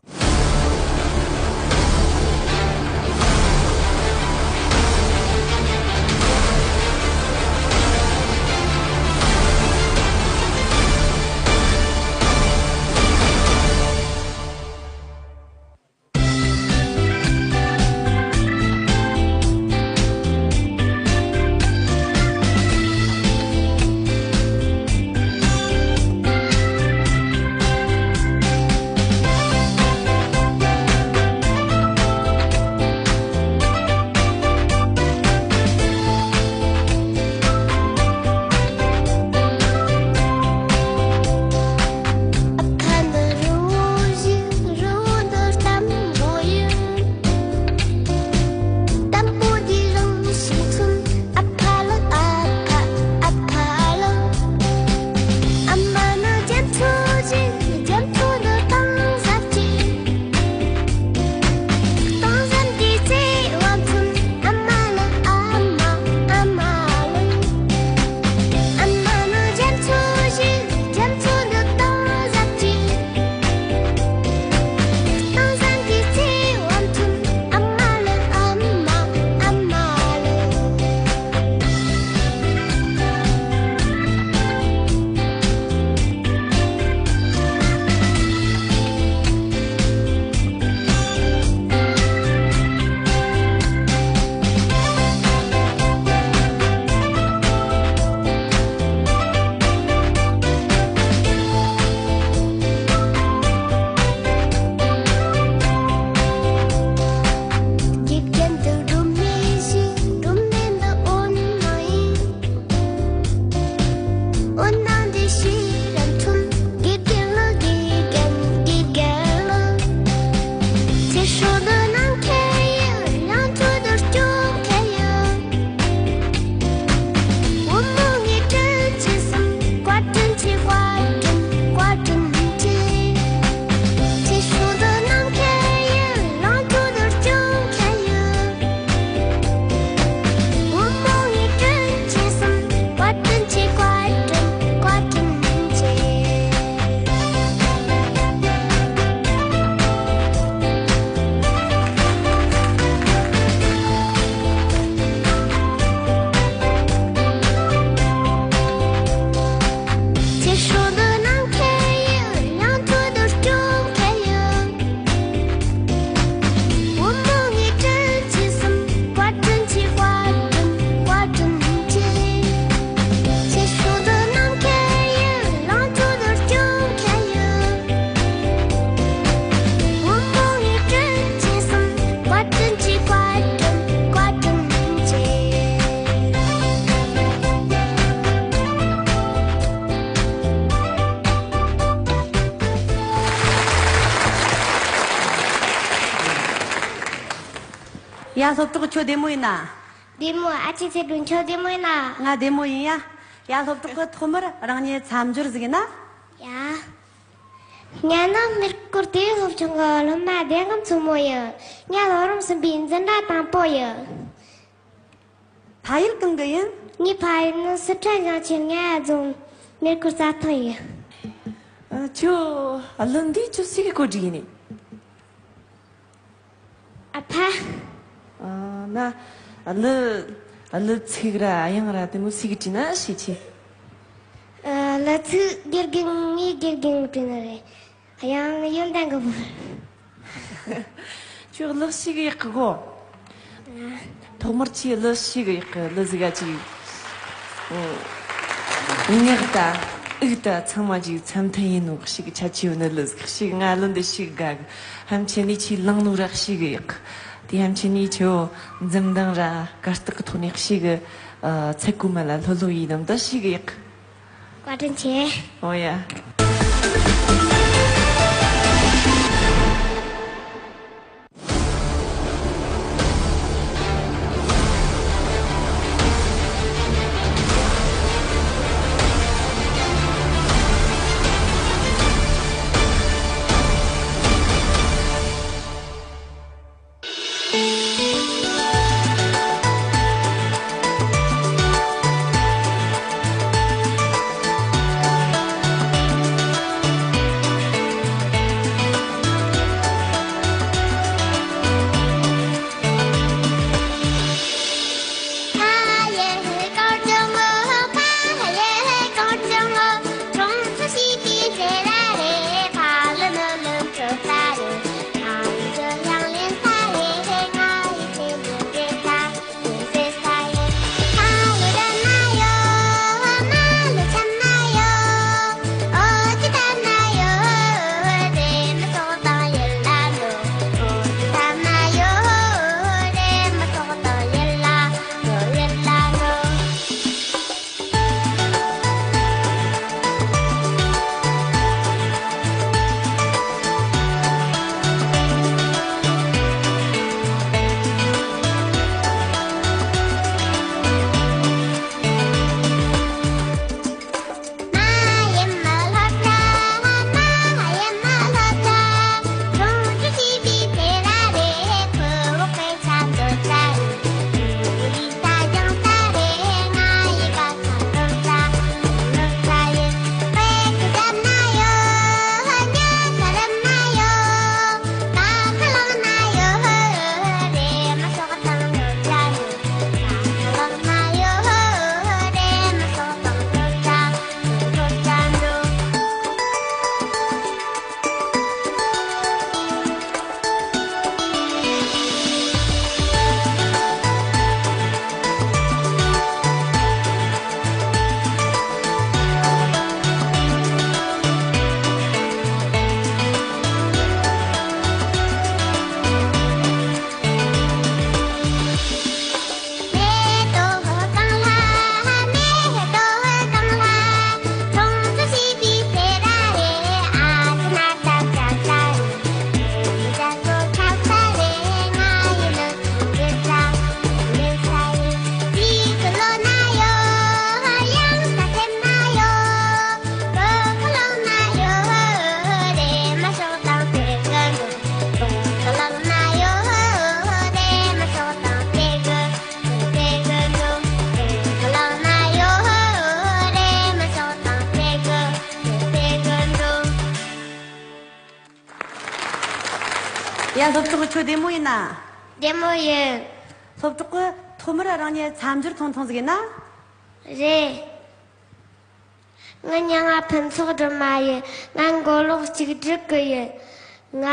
ཡ། སློབ་གྲོགས་ཁྱོད་བདེ་མོ་ཡིན་ན། བདེ་མོ། ཨ་ཅེ་ཚེ་སྒྲོན་ཁྱོད་བདེ་མོ་ཡིན་ན། ང་བདེ་མོ་ཡིན་ཡ། ཡ། སློབ་གྲོགས་ཀྱི་ཐོག་མར་རང་ཉིད་མཚམས་སྦྱོར་ཟིག་ཡིན་ན། ཡ། ང་ནི་སྨད་སྐོར་ལྟེ་བའི་སློབ་ཆུང་གི་སློབ་མ་བདེ་སྒམ་མཚོ་མོ་ཡིན། ང་སློབ་རིམ་གསུམ་པའི་འཛིན་གྲྭ་དང་པོ་ཡིན། ཕ་ཡུལ་གང་གི་ཡིན། ངའི་ཕ་ཡུལ་ནི་སི་ཁྲོན་ཞིང་ཆེན་རྔ་ཡབ་རྫོང་སྨད་སྐོར་རྩྭ་ཐང་ཡིན། ཨ། ཁྱོད་གླུ་འདི་ཁྱོད་སུ་གིས་གོ་སྒྲིག་ཡིན་ནི། ཨ་ཕ། ཨ། ན་གླུ། གླུ་ཚིག་ར་དབྱངས་ར་དེ་མོ་སུ་གིས་བྲིས་ན་ཤེས་ཆེ། ཨ། གླུ་ཚིག་དགེ་རྒན་ངའི་དགེ་རྒན་གིས་བྲིས་ནི་རེད། དབྱངས་ཡོན་ཏན་གིས་བོར། ཁྱོད་གླུ་ཞིག་ཡག་གི་གོ། ཐོག་མར་ཁྱོད་གླུ་ཞིག་ཡག་གི། གླུ་ཟིག་ག་ཅིག་ངག་ད་ཨུག་ད་ཚང་མ་ཅིག་འཚམ་ཐུན་ཡིན་ནོ་ཞིག་ཆ་ཆེ་བོ་ནི་གླུ་ཟིག་ཞིག་ང་གླུ་འདི་ཞིག་དགའ་གི། ཧམ་ཆེ་ནི་ཁྱོད་ལང་ནོ་རག་ཞིག་ཡག་དེ། ཧམ་ཆེ་ནི་ཁྱོད་འཛུམ་མདངས་ར་དགའ་རྟགས་གི་ཐོག་ནས་ཞིག་ཚད་གོ་མ་ལ་ལྷོད་ལྷོད་ཡིན་ནམ་ད་ཞིག་ཡག་བཀའ་དྲིན་ཆེ། ཨོ་ཡ། ཡ། སློབ་གྲོགས་ཁྱོད་བདེ་མོ་ཡིན་ན། བདེ་མོ་ཡིན། སློབ་གྲོགས་ཀྱིས་ཐོག་མར་རང་ཉིད་མཚམས་སྦྱོར་ཐུང་ཐུང་ཟིག་ཡིན་ན། རེད། ངའི་མྱིང་ང་ཕུན་ཚོགས་སྒྲོལ་མ་ཡིན། ང་མགོ་ལོག་གཅིག་སྒྲིལ་གི་ཡིན། ང་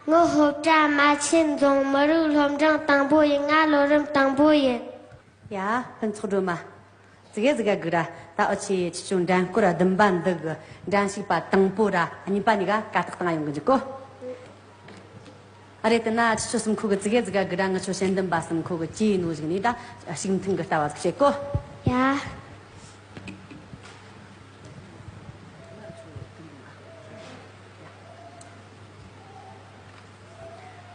ངའི་སློབ་གྲྭ་རྨ་ཆེན་རྫོང་མི་རིགས་སློབ་འབྲིང་དང་པོ་ཡིན། ང་ལོ་རིམ་དང་པོ་ཡིན། ཡ། ཕུན་ཚོགས་སྒྲོལ་མ། ཙི་གེ་ཙི་གེ་སྒུག་ར། ད་འུ་ཆོས་ཁྱེད་ཆོའི་འགྲན་སྐོར་བདུན་པ་འདི་གི་འགྲན་ཞུགས་པ་དང་པོ་ར་གཉིས་པ་གཉིས་ཀ་གར་སྟེགས་སྟེང་ཡོང་གི་འཇུག་གོ། ཨ་རེ། དེ་ན་ཁྱེད་ཆོ་གསུམ་ཁུག་གི་ཙི་གེ་ཙི་གེ་སྒུག་ར། ངེད་ཆོ་དཔྱད་འདེམས་པ་གསུམ་ཁུག་གི་ཅི་ཡིན་ནོ་ཞིག་ནས་ད་ཞུགས་མཐུན་གི་ལྟ་བ་ཟིག་བྱེད་གོ། ཡ།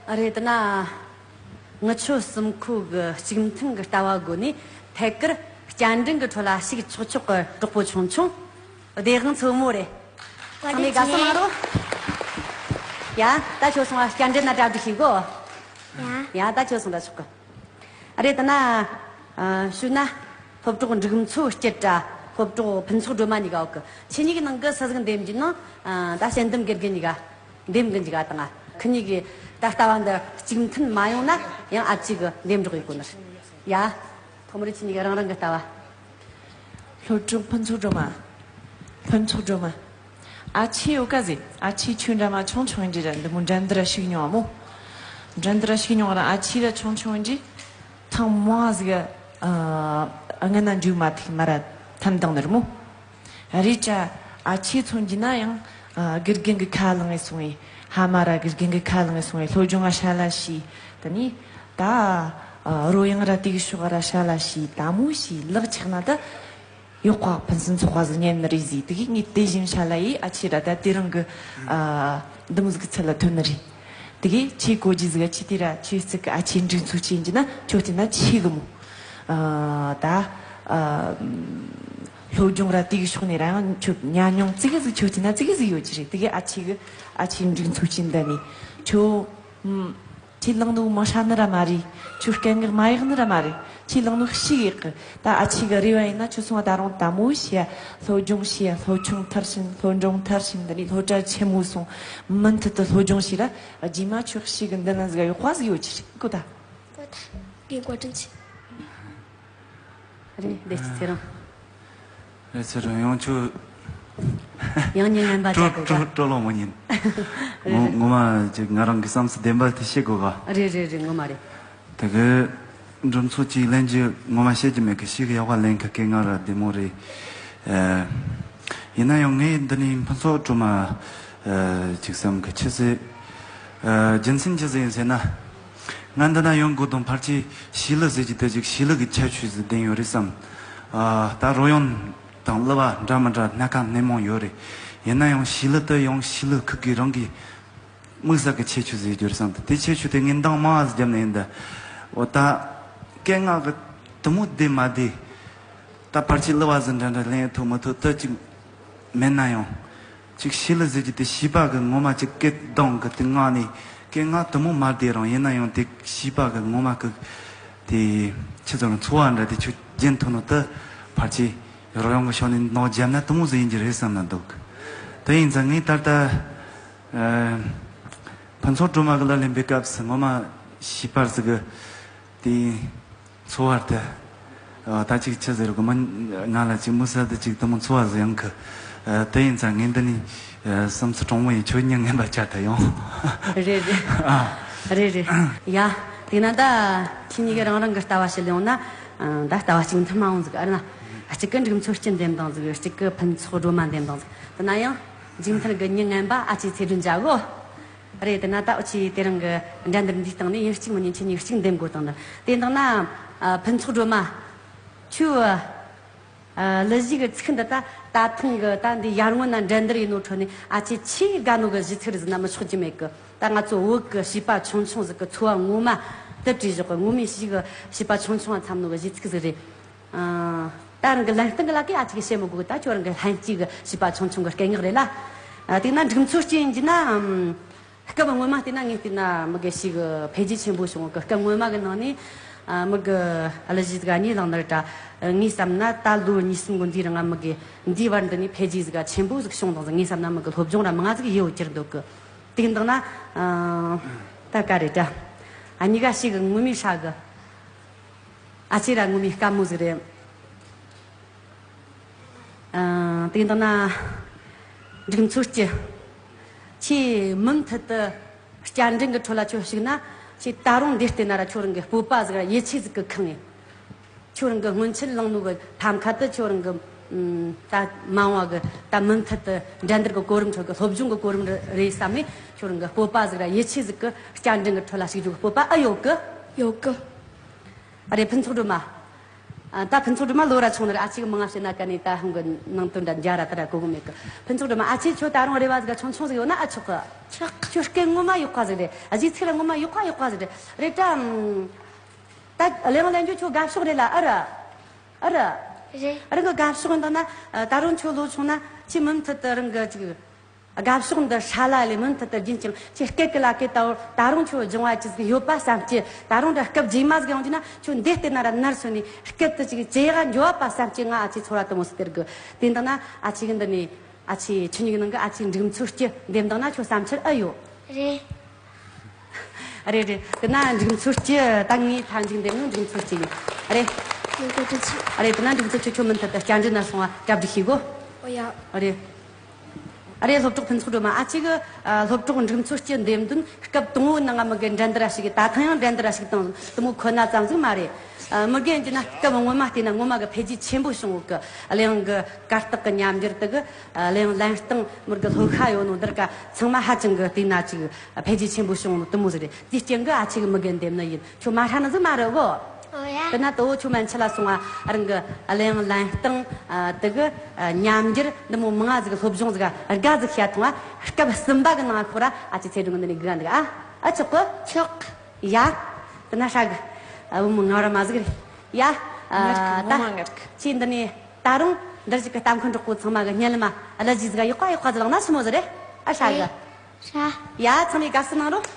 ཨ་རེ། དེ་ན་ངེད་ཆོ་གསུམ་ཁུག་གི་ཞུགས་མཐུན་གི་ལྟ་བ་སྒོ་ནས་ཐད་ཀར་བསྐྱར་འགྲན་གི་ཁྲོད་ལ་ཞུགས་ཆོག་ཆོག་གི་གྲོགས་པོ་ཆུང་ཆུང་། བདེ་དབང་མཚོ་མོ་རེད། ཚང་མས་དགའ་བསུ་གནང་རོགས། ཡ། ད་ཁྱོད་སོང་བ་བསྐྱར་འགྲན་ན་གྲ་སྒྲིག་བྱེད་དགོས། ཡ། ཡ། ད་ཁྱོད་སོང་ད་ཆོག་གི། ཨ་རེ། དེ་ན། ཨ། ཞུ་ན། སློབ་གྲོགས་འབྲུག་མཚོ་སྐྱིད་ར་སློབ་གྲོགས་ཕུན་ཚོགས་སྒྲོལ་མ་གཉིས་ཀ་ཡོད་གི། ཁྱེད་གཉིས་ཀྱི་ནང་གི་སུ་ཟིག་འདེམས་རྒྱུ་ནོ། ཨ། ད་དཔྱད་འདེམས་དགེ་རྒན་གཉིས་ཀ་འདེམས་གི་འཇུག་ག་དང་། ཁི་གཉིས་ཀྱིས་ད་ལྟ་བ་འདི་གཅིག་མཐུན་མ་ཡོང་ན་ཡང་ཨ་ཅིག་གི་འདེམས་འགྲོགས་ཡེད་དགོས་ནི་རེད། ཡ། ཐོག་མར་ཁྱེད་གཉིས་ཀྱི་རང་རང་གི་ལྟ་བ། སློབ་གྲོགས་ཕུན་ཚོགས་སྒྲོལ་མ། ཕུན་ཚོགས་སྒྲོལ་མ། ཨ་ཆེ་ཡོད་ག་ཟེ། ཨ་ཆེ་ཁྱོད་འདྲ་མ་ཆུང་ཆུང་ཡིན་འདྲ་འདི་མོ་འགྲན་བསྡུར་ར་ཞུགས་མྱོང་ཨ་མོ། འགྲན་བསྡུར་ར་ཞུགས་མྱོང་ར་ཨ་ཆི་ར་ཆུང་ཆུང་གི་ཐེངས་མང་ཟིག་ཨ་སྔ་ན་འཇུག་མ་ཐུག་མ་ར་ཐམ་དང་ནི་ར་མོ། རེད་ཅ། ཨ་ཆི་མཚོན་གྱི་ན་ཡང་ཨ་དགེ་རྒན་གི་ཁ་ལང་ངེ་སོང་ངེ་ཕ་མ་ར་དགེ་རྒན་གི་ཁ་ལང་ངེ་སོང་ངེ་སློབ་སྦྱོང་ང་ཧྲ་ལ་ཤི། ད་ནི་ད་ཨ་རོལ་དབྱངས་ར་དེ་གི་ཕྱོགས་ར་ཧྲ་ལ་ཤི་ད་མོ་ཤི་ལག་ཆགས་ན་ད། ཡོག་པ་ཕུན་སུམ་ཚོགས་པ་ཟིག་ཉན་ནི་རེད་ཟིག་དེ་གི་ངས་དེ་བཞིན་ཤ་ལ་ཡིས་ཨ་ཆི་ར་ད་དེ་རང་གི་ཨ་འདི་མོ་ཟིག་གི་ཚད་ལ་ཐོན་ནི་རེད། དེ་གི་ཆི་གོ་རྒྱུ་ཟིག་ཨ་ཆི་དེ་ར་ཆི་ཙིག་གི་ཨ་ཆི་འགྲིག་ཚུལ་ཅི་ཡིན་གྱི་ན་ཁྱོད་དེ་ན་ཆི་གི་མོ། ཨ་ད་ཨ་སློབ་སྦྱོང་ར་དེ་གི་ཕྱོགས་ནས་ར་ཡང་ཁྱོད་ཉམས་མྱོང་ཙི་གི་ཟིག་ཁྱོད་དེ་ན་ཙི་གི་ཟིག་ཡོད་ཀྱི་རེད། དེ་གི་ཨ་ཆི་གི་ཨ་ཆི་འགྲིག་ཚུལ་ཅི་འདི་ནི་ཁྱོད་ཨམ། ཁྱེད་ལང་ནུ་མ་ཧྲ་ནི་ར་མ་རེད། ཁྱོད་སྐད་ངག་མ་ཡག་ནི་ར་མ་རེད། ཁྱེད་ལང་ནུ་ཤི་ཡག་གི་ད་ཨ་ཆི་གི་རེ་བ་ཡིན་ན་ཁྱོད་སོང་བ་ད་རུང་ད་མོ་ཤི་ཡ། སློབ་སྦྱོང་ཤི་ཡ། སློབ་ཆུང་མཐར་ཕྱིན། སློབ་འབྲིང་མཐར་ཕྱིན། འདི་ནི་སློབ་གྲྭ་ཆེན་མོ་སོང་། མུ་མཐུད་དུ་སློབ་སྦྱོང་ཤི་ར་རྗེས་མ་ཁྱོད་ཤི་གི་འདི་ན་ཟིག་ཡོད་ཁ་ཟིག་ཡོད་ཀྱི་རེད་གོ་ད། གོ་ད། དགེ་བཀའ་དྲིན་ཆེ། རེད་བདེ་སྐྱིད་ཚེ་རིང་། རེད་ཚེ་རིང་ཡང་ཁྱོད། ཡང་ཉིན་ངན་པ་བྱ་དགོས་ག་སྤྲོ་སྤྲོ་ལོ་མོ་ཉིན། རེད་ངོ་རེད། ངོ་མ་ཅིག་ང་རང་གི་བསམ་ཚུལ་བདེན་པ་དེ་བཤད་དགོས་ག་རེད་རེད་རེད་ངོ་མ་རེད། དེ་གི་འགྲུབ་ཚོད་ཅིག་ལན་གྱི་ངོ་མ་བཤད་ཀྱི་མེད་གི་ཤི་གི་ཡག་པ་ལན་གི་སྐད་ངར་བདེ་མོ་རེད། ཡིན་ན་ཡང་ངས་འདི་ནས་ཕུན་ཚོགས་སྒྲོལ་མ་ཅིག་བསམ་གི་ཆི་ཟེར། རྒྱུ་མཚན་ཆི་ཟིག་ཡིན་ཟེར་ན། ང་འདི་ན་ཡོང་དགོས་དང་ཕལ་ཆེར་ཤི་ལི་ཟེར་གྱི་དེ་ཅིག་ཤི་ལི་གི་ཁྱད་ཆོས་ཟིག་ལྡན་ཡོད་རེད་བསམ། ད་རོལ་དབྱངས་དང་གླུ་བ་འདྲ་མི་འདྲ་སྣ་ཁ་སྣེ་མང་ཡོད་རེད། ཡིན་ན་ཡང་ཤི་ལི་དེ་ཡང་ཤི་ལི་ཁུག་གི་རང་གི་དམིགས་བསལ་གི་ཁྱད་ཆོས་ཟིག་ཡོད་རེད་བསམ། དེ་ཁྱད་ཆོས་དེ་ངས་འདང་མང་ཟིག་བརྒྱབ་ནས་ཡིན་ད། འོ་ད་སྐད་ངག་གི་དུ་མོ་བདེ་མ་བདེ། ད་ཕལ་ཆེར་གླུ་བ་ཟིག་འདྲ་འདྲ་ལེན་ཐུབ་མི་ཐུབ་དེ་ཅིག་མེད་ན་ཡང་། ཅིག་ཤི་ལི་ཟེར་གྱི་དེ་ཤི་པ་གི་ངོ་མ་ཅིག་སྐད་གདངས་གི་དེ་ངག་ནས་སྐད་ངག་དུ་མོ་མ་བདེ་རང་ཡིན་ན་ཡང་དེ་ཤི་པ་གི་ངོ་མ་གི་དེ་ཆི་ཟེར་ཚོར་བ་འདྲ་དེ་ཁྱོད་རྒྱན་ཐུབ་ནོ་དེ་ཕལ་ཆེར་རོལ་དབྱངས་གི་ཕྱོགས་ནས་ནོར་བརྒྱབ་ན་དུ་མོ་ཟིག་ཡིན་གྱི་རེད་བསམ་ན་འདུག་དེ་ཡིན་ཙང་ངས་ད་ལྟ་ཕུན་ཚོགས་སྒྲོལ་མ་གི་གླུ་ལེན་པའི་སྐབས་སུ་ངོ་མ་ཤི་པ་ཟིག་གི་དེ། འཚོ་བར་དུ། ཨ། ད་ཅིག་ཆི་ཟེར་གོ་མ། ང་ལ་ཅིག་མི་གསར་དུ་ཅིག་དུ་མོ་འཚོ་བ་ཟེར་ཡང་གི། ཨ། དེ་ཡིན་ཙང་ངས་འདི་ནས། ཨ། བསམ་ཚུལ་དྲང་མོ་ཡིན་ཁྱོད་མྱི་ངན་པ་ཆགས་ཐལ་ཡོང་། རེད་རེད། ཨ། རེད་རེད། ཡ། དེས་ན་ད་ཁྱེད་གཉིས་ཀྱིས་རང་རང་གི་ལྟ་བ་བཤད་ཡོང་ན། ཨ། ད་ལྟ་བ་གཅིག་མཐུན་མ་འོང་ཟིག་ཨ་རེད་ན། གཅིག་གི་འབྲུག་མཚོ་སྐྱིད་འདེམས་དང་ཟིག་གཅིག་གི་ཕུན་ཚོགས་སྒྲོལ་མ་འདེམས་དང་ཟིག་དེ་ན་ཡང་། མཇུག་མཐར་གི་མྱི་ངན་པ་ཨ་ཅེ་ཚེ་སྒྲོན་མཇལ་གོ། རེད་དེ་ན་ད་འུ་ཆོས་དེ་རིང་གི་འགྲན་བསྡུར་འདིའི་སྟེང་ནས་ཡིན་གཅིག་མིན་གཉིས་ཁྱེད་གཉིས་གཅིག་འདེམས་དགོས་དང་ནི་དེ་འདང་ན། ཨ། ཕུན་ཚོགས་སྒྲོལ་མ། ཁྱོད། ཨ། གླུ་གཞས་གི་ཚིག་འདི་ད་ད་ཐེངས་གི་ད་འདི་ཡར་སྔོན་ན་འགྲན་བསྡུར་ཡིན་ནོ་ཁྲོད་ནས་ཨ་ཅེ་ཆེས་དགའ་ནོ་གི་གཞས་ཚིག་རེད་ཟེར་ན་མི་ཆོག་རྒྱུ་མེད་གི་ད་ང་ཚོ་བོད་གི་བྱིས་པ་ཆུང་ཆུང་ཟིག་གི་འཚོ་བ་ངོ་མ་དུ་བྲིས་བཞག་གི་ངོ་མའི་ཞིག་གི་བྱིས་པ་ཆུང་ཆུང་བ་འཚམ་ནོ་གི་གཞས་ཚིག་ཟིག་རེད། ཨ། ད་རང་གི་ལན་སྟེང་གི་ལ་ཀའི་ཨ་ཅིག་བཤད་མི་དགོས་གི་ད་ཁྱོད་རང་གི་ལྷན་སྐྱེས་གི་བྱིས་པ་ཆུང་ཆུང་གི་སྐད་ངག་རེད་ལ། ཨ། དེ་ན་འབྲུག་མཚོ་སྐྱིད་ཡིན་གྱི་ན། ཨམ། སྐབས་སྔོན་མ་བལྟས་ན་ངས་བལྟས་ན་མི་གི་ཞིག་འཕེལ་རྒྱས་ཆེན་པོ་བྱུང་གི་སྐབས་སྔོན་མ་གི་ནང་ནས། ཨ། མི་གི་གླུ་གཞས་ག་གཉིས་བླངས་ནི་རེད་དྲ། ངས་བསམ་ན་ད་ལོ་གཉིས་གསུམ་གི་འདིའི་རིང་ང་མི་གི་འདིའི་བར་འདི་ནས་འཕེལ་རྒྱས་ཟིག་ག་ཆེན་པོ་ཟིག་བྱུང་དང་ཟིག་ངས་བསམ་ན་མི་གི་སློབ་སྦྱོང་ར་མང་ཟིག་ཡེ་བོ་གྱུར་འདུག་གི་དེ་གི་འདང་ན། ཨ། ད་ག་རེད་དྲ། ཨ། གཉིས་ཀ་ཞིག་ངོ་མའི་ཧྲ་གི་ཨ་ཅེ་ར་ངོ་མའི་དཀའ་མོ་ཟིག་རེད། ཨ། དེ་འདང་ན། འབྲུག་མཚོ་སྐྱིད། ཁྱེད་མུ་མཐུད་དུ་བསྐྱར་འགྲན་གྱི་ཁྲོད་ལ་ཁྱོད་ཞུགས་ན་ཁྱེད་ད་རུང་འདིར་བལྟས་ན་ར་ཁྱོད་རང་གི་སྤོབས་པ་ཟིག་ར་ཡིད་ཆེས་ཟིག་གི་ཁེངས་ངེ། ཁྱོད་རང་གི་སྔོན་ཆད་བླངས་ནོ་གི་ཕམ་ཁ་དེ་ཁྱོད་རང་གི་ད་མ་འོངས་པ་གི་ད་མུ་མཐུད་དུ་འགྲན་བསྡུར་གི་གོ་རིམ་ཁྲོད་གི་སློབ་སྦྱོང་གི་གོ་རིམ་རེད་བསམ་ནས་ཁྱོད་རང་གི་སྤོབས་པ་ཟིག་ར་ཡིད་ཆེས་ཟིག་གི་བསྐྱར་འགྲན་གྱི་ཁྲོད་ལ་ཞུགས་རྒྱུ་གི་སྤོབས་པ་ཨེ་ཡོད་གི་ཡོད་གི་ཨ་རེ་ཕུན་ཚོགས་སྒྲོལ་མ། ཨ། ད་ཕུན་ཚོགས་སྒྲོལ་མ་ལོ་ར་ཆུང་ནི་ར་ཨ་ཅེ་གི་མིང་ང་བཤད་ན་ག་ནས་ད་ཧང་གི་ནང་དོན་འདྲ་འཇའ་ར་ད་ར་གོ་གི་མེད་གི་ཕུན་ཚོགས་སྒྲོལ་མ་ཨ་ཅེ་ཁྱོད་ད་རུང་རེ་བ་ཟིག་ག་ཆུང་ཆུང་ཟིག་ཡོད་ན་ཨ་ཆོག་གི་ཆོག་ཁྱོད་སྐད་ངོ་མ་ཡག་པ་ཟིག་རེད། གཞས་ཚིག་ར་ངོ་མ་ཡག་པ་ཡག་པ་ཟིག་རེད། རེད་དྲ། ད་གླེང་ལན་རྒྱུ་ཁྱོད་དགའ་ཕྱོགས་རེད་ལ་ཨ་ར། ཨ་ར། རེད། རང་གི་དགའ་ཕྱོགས་འདི་ན་ད་རུང་ཁྱོད་ལོ་ཆུང་ན་ཁྱོད་མུ་མཐུད་དུ་རང་གི་ཅིག་དགའ་ཕྱོགས་འདི་ཧྲ་ལ་ལས་མུ་མཐུད་དུ་རྒྱུན་བསྐྱངས། ཁྱེད་སྐད་ཀྱི་ལ་སྐད་ལྟ་བུར་ད་རུང་ཁྱོད་སྦྱོང་བ་ཅི་ཟིག་ཡོད་པ་བསམ་གྱི། ད་རུང་འདྲ་སྐབས་རྗེས་མ་ཟིག་ཡོང་རྒྱུ་ན་ཁྱོད་འདི་ལྟས་ན་ར་ནར་སོན་ནས་སྐད་དུ་ཅིག་ཇེ་ཡག་འགྱོ་བ་པ་བསམ་གྱི། ང་ཨ་ཅེ་ཚོར་བ་དུ་མོ་ཟིག་སྟེར་གི་དེ་འདི་ན་ཨ་ཅེ་གི་འདི་ནས་ཨ་ཅེ་ཆུ་ཉིག་ནང་གི་ཨ་ཅེ་འབྲུག་མཚོ་སྐྱིད་འདེམས་དང་ན་ཁྱོད་བསམ་འཆར་ཨེ་ཡོད། རེད། རེད་རེད། དེ་ན་འབྲུག་མཚོ་སྐྱིད་ད་ངའི་མཐའ་མཇུག་འདེམས་ནོ་འབྲུག་མཚོ་སྐྱིད་ཡིན། རེད། ཡིན་གོ་ཐུགས་ཆེ། རེད། དེ་ན་འབྲུག་མཚོ་སྐྱིད་ཁྱོད་མུ་མཐུད་དུ་བསྐྱར་འགྲན་ན་སོང་བ་གྲ་སྒྲིག་བྱེད་གོ་ཨོ་ཡ། རེད། ཨ་རེ། སློབ་གྲོགས་ཕུན་ཚོགས་སྒྲོལ་མ། ཨ་ཅེ་གི་ཨ་སློབ་གྲོགས་འབྲུག་མཚོ་སྐྱིད་འདེམས་སྟོན་སྐབས་དང་པོའི་ནང་ང་མི་གི་འགྲན་བསྡུར་ར་ཞུགས་གི། ད་ཐེངས་ཡང་འགྲན་བསྡུར་ར་ཞུགས་དང་དེ་མོ་ཁོ་ན་ཙམ་ཟིག་མ་རེད། ཨ་མི་གི་ཡིན་གྱི་ན་སྐབས་སྔོན་མ་བལྟས་ན་ངོ་མ་གི་འཕེལ་རྒྱས་ཆེན་པོ་བྱུང་ཡོད་གི། གླུ་དབྱངས་གི་གར་སྟེགས་གི་ཉམས་འགྱུར་དེ་གི། ཨ་གླུ་དབྱངས་ལེན་སྟངས་མི་གི་ལྷོད་ཤ་ཡོད་ནོ་འདིར་ཀ་ཚང་མ་ཧ་ཅང་གི་བལྟས་ན་ཅིག་འཕེལ་རྒྱས་ཆེན་པོ་བྱུང་ནོ་དེ་མོ་ཟིག་རེད། དེའི་རྐྱེན་གི་ཨ་ཅེ་གི་མི་གི་འདེམས་ནི་ཡིན། ཁྱོད་མ་ཧྲ་ནི་ཟིག་མ་རེད་གོ། ཨོ་ཡ། དེ་ན་དོ་ཁྱོད་མན་ཆད་ལ་སོང་ང་རང་གི་གླུ་དབྱངས་ལེན་སྟངས་ཨ་དེ་གི་ཨ་ཉམས་འགྱུར་འདི་མོ་མང་ང་ཟིག་སློབ་སྦྱོང་ཟིག་དགའ་ཟིག་བྱས་ཐོང་ང་། སྐབས་གསུམ་པ་གི་ནང་ཁོ་ར་ཨ་ཅེ་ཚེ་སྒྲོན་གི་འདི་ནས་དགོས་འདུག་ཨ། ཨ་ཆོག་གི། ཆོག། ཡ། དེ་ན་ཧྲ་གི། ཨ་བུ་མོ་ང་ར་མ་ཟིག་རེད། ཡ། ཨ་ངར་གི་ངོ་མ་ད་ངར་གི། ཁྱེད་འདི་ནས་ད་རུང་འདིར་ཅིག་གི་ལྟ་མཁན་གྲོགས་པོ་ཚང་མ་གི་སྙན་ལ་མ་ཨ་ལ་ཇི་ཟིག་ཡག་པ་ཡག་པ་ཟིག་བླངས་ན་ཆི་མོ་ཟིག་རེད། ཨ་ཧྲ་གི། ཧྲ། ཡ། ཚང་མས་དགའ་བསུ་གནང་རོགས།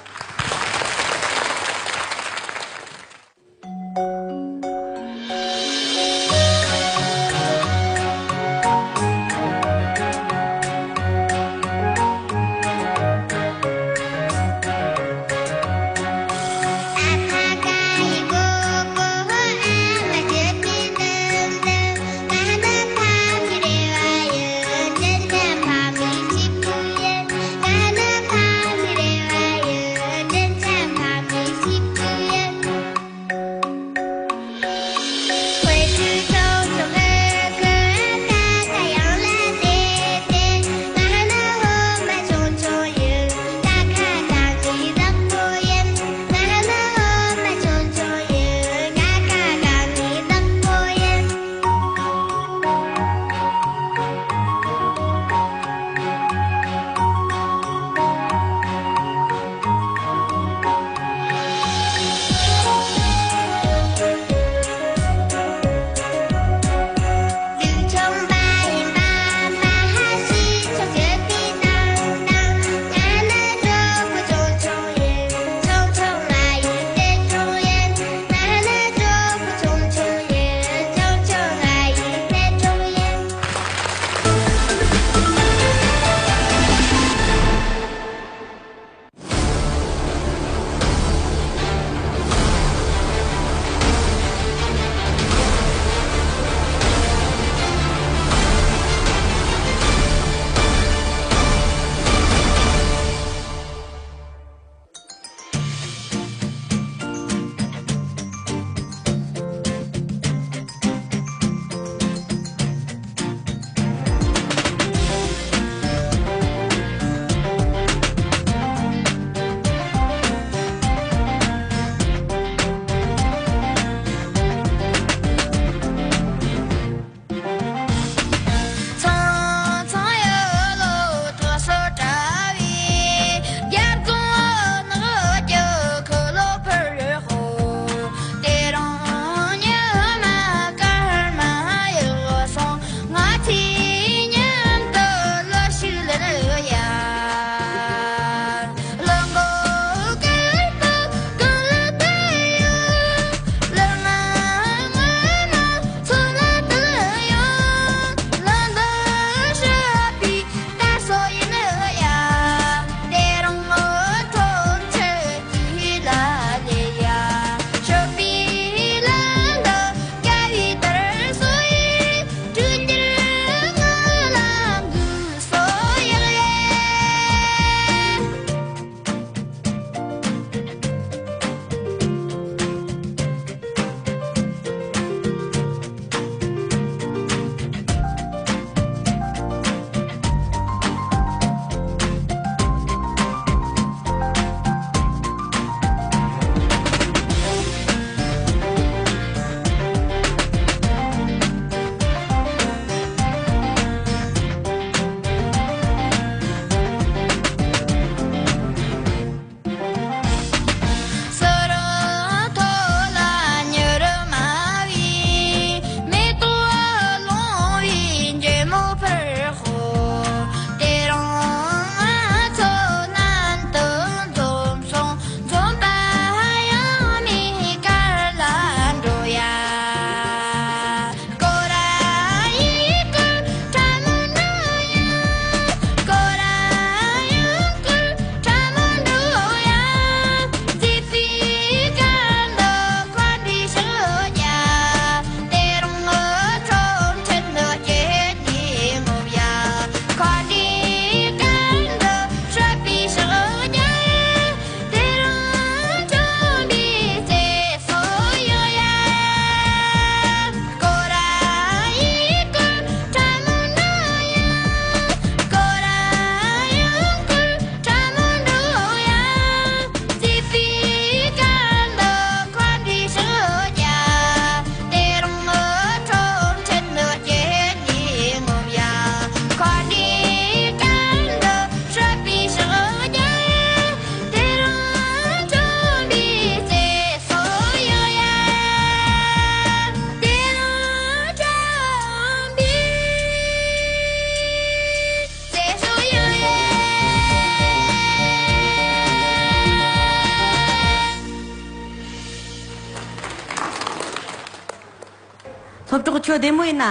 སློབ་གྲོགས་ཁྱོད་བདེ་མོ་ཡིན་ན།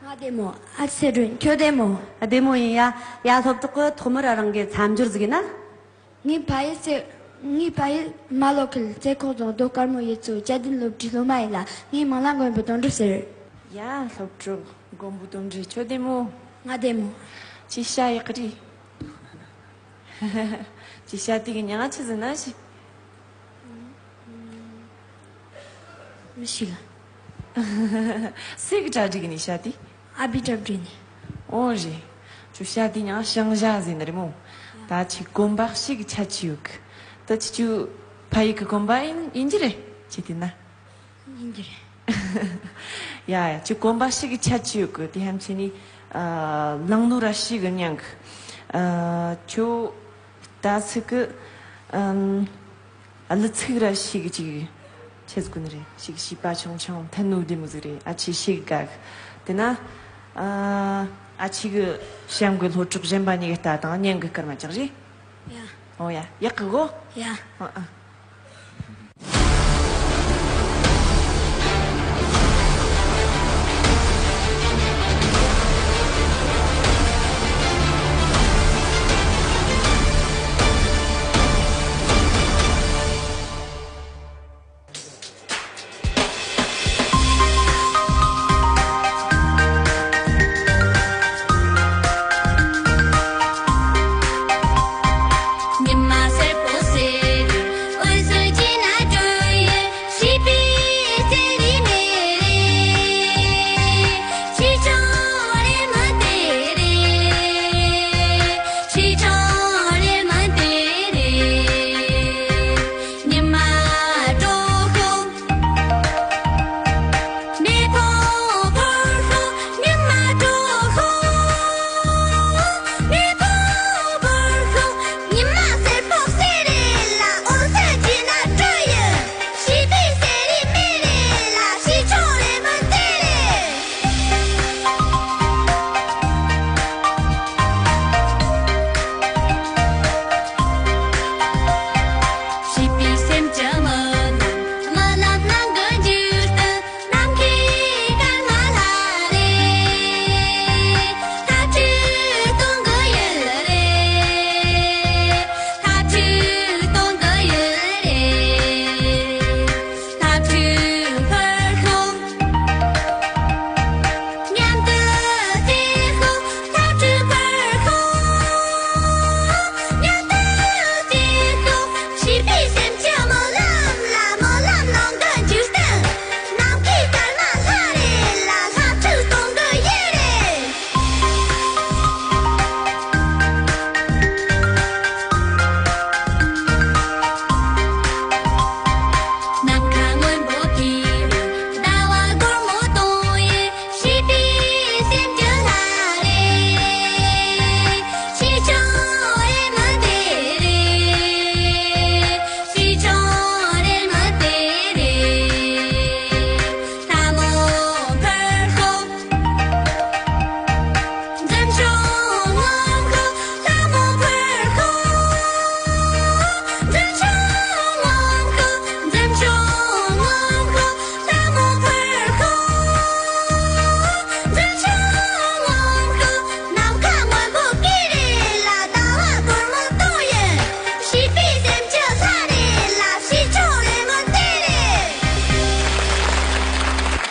ང་བདེ་མོ། ཨ་ཙི་སེ་སྒྲོན་ཁྱོད་བདེ་མོ། ཨ་བདེ་མོ་ཡིན་ཡ། ཡ་སློབ་གྲོགས་ཀྱི་ཐོག་མར་རང་གི་མཚམས་སྦྱོར་ཟིག་ཡིན་ན། ངའི་ཕ་ཡུལ་སེ། ངའི་ཕ་ཡུལ་རྨ་ལྷོ་ཁུལ་རྩེ་ཁོག་རྫོང་རྡོ་དཀར་མོ་ཡུལ་ཚོའི་བཅའ་སྡོད་སློབ་གྲྭའི་སློབ་མ་ཡིན་ལ། ངའི་མིང་ལ་མགོན་པོ་དོན་གྲུབ་ཟེར། ཡ་སློབ་གྲོགས་མགོན་པོ་དོན་གྲུབ་ཁྱོད་བདེ་མོ། ང་བདེ་མོ། ཁྱོད་ཤ་ཡག་གི་རེད། ཁྱོད་ཤ་དེ་གི་མྱིང་ང་ཆི་ཟེར་ན་ཤི། མི་ཤེས་ལ། སུ་གི་གྲ་སྒྲིག་ནས་ཤ་དེ། ཨ་བི་གྲ་སྒྲིག་ནས། འོ་རེད། ཁྱོད་ཤ་དེ་མྱིང་ཤང་ཞ་ཟེར་ནི་རེད་མོ། ད་ཁྱོད་གོམ་པ་ཞིག་གི་ཆ་ཆི་ཡོད་གི། ད་ཁྱོད་ཁྱོད་ཕ་ཡུལ་གི་གོམ་པ་ཡིན་ཡིན་གྱི་རེད་ཁྱོད་དེ་ན། ཡིན་གྱི་རེད། ཡ་ཡ་ཁྱོད་གོམ་པ་ཞིག་གི་ཆ་ཆི་ཡོད་གི། དེ་ཧམ་ཆེ་ནི་ཨ་ལང་ནུ་ར་ཞིག་གི་མྱིང་གི། ཨ་ཁྱོད་ད་ཚིག་གི་ཨམ། ཨ་ལི་ཚིག་ར་ཞིག་ཅིག་ཆེ་ཟིག་གུན་རེད། ཞིག་བྱིས་པ་ཆུང་ཆུང་ཐན་ནུ་བདེ་མོ་ཟིག་རེད། ཨ་ཆི་ཞིག་ག་དེ་ན། ཨ་ཨ་ཆི་གི་གཤམ་གི་སློབ་གྲོགས་གཞན་པ་གཉིས་ཀྱི་ལྟ་དང་ཉན་གི་སྐར་མ་ཅག་རེད། ཡ། ཨོ་ཡ་ཡག་གི་གོ། ཡ། ཨ་ཨ།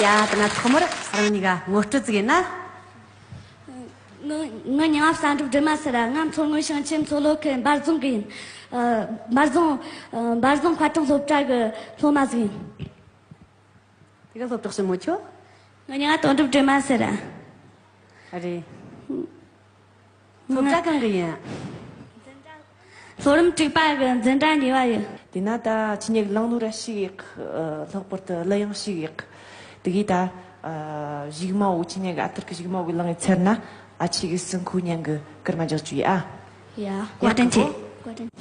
ཡ་ད་ན་ཐོག་མར་རང་ཉིད་ཀ་ངོ་སྤྲོད་ཅིག་ཡིན་ན། ངའི་ངའི་མྱིང་ང་བསམ་གྲུབ་སྒྲོལ་མ་ཟེར་ར། ང་མཚོ་སྔོན་ཞིང་ཆེན་མཚོ་ལྷོ་ཁུལ་འབའ་རྫོང་གི་ཡིན། ཨ་འབའ་རྫོང་ཨ་འབའ་རྫོང་མཁར་གྲོང་སློབ་གྲྭ་གི་སློབ་མ་ཟིག་ཡིན། དེ་ག་སློབ་གྲོགས་ཞི་མོ་ཁྱོད། ངའི་མྱིང་ང་དོན་གྲུབ་སྒྲོལ་མ་ཟེར་ར། ཨ་རེད། སློབ་གྲྭ་གང་གི་ཡིན། ལྷོ་རིམ་དྲུག་པ་གི་འཛིན་གྲྭ་གཉིས་པ་ཡིན། དེ་ན་ད་ཁྱེད་གཉིས་ཀྱི་ལང་ནུ་ར་ཞིག་ཡག་ལྷག་པར་དུ་གླུ་དབྱངས་ཞིག་ཡག་དེ་གིས་ད་གཞུག་མ་བོ་ཁྱེད་གཉིས་ཀྱི་ཨ་ཐུར་གི་གཞུག་མ་བོ་གི་ལངས་ཚར་ན་ཨ་ཆི་གི་སྲུང་འཁོར་ཉན་གི་སྐར་མ་རྒྱག་རྒྱུ་ཡིན་ཨ། ཡ། བཀའ་དྲིན་ཆེ། བཀའ་དྲིན།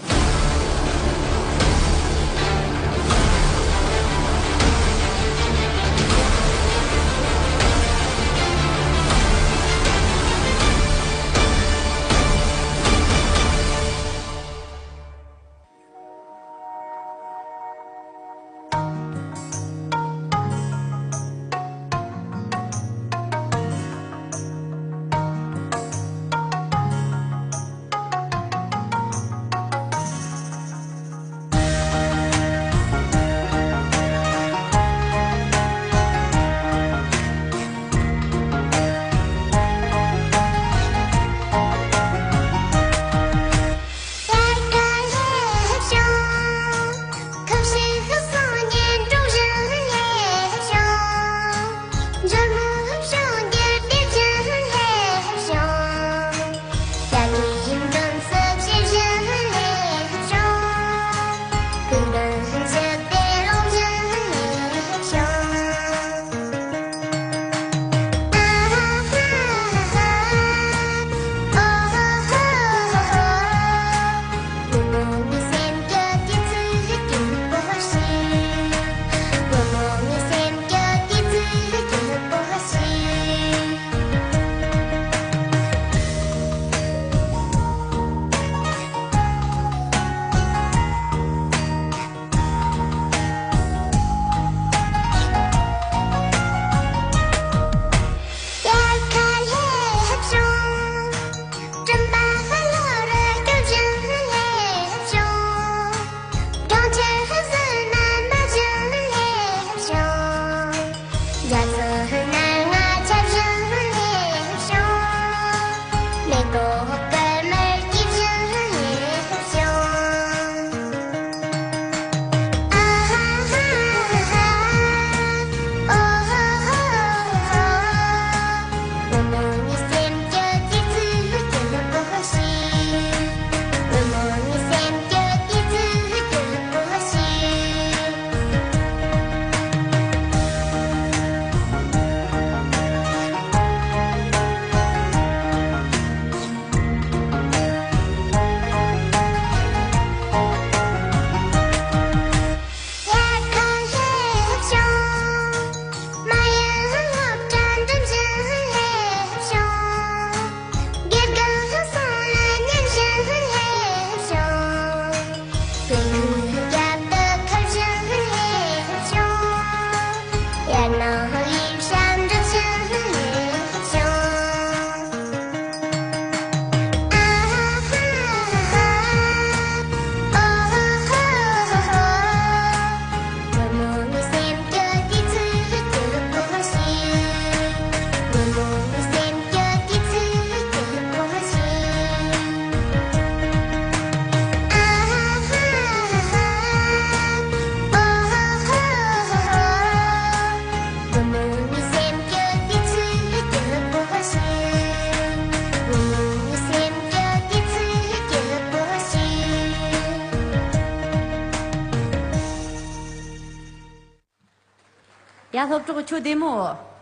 ཡ། སློབ་གྲོགས་ཁྱོད་བདེ་མོ།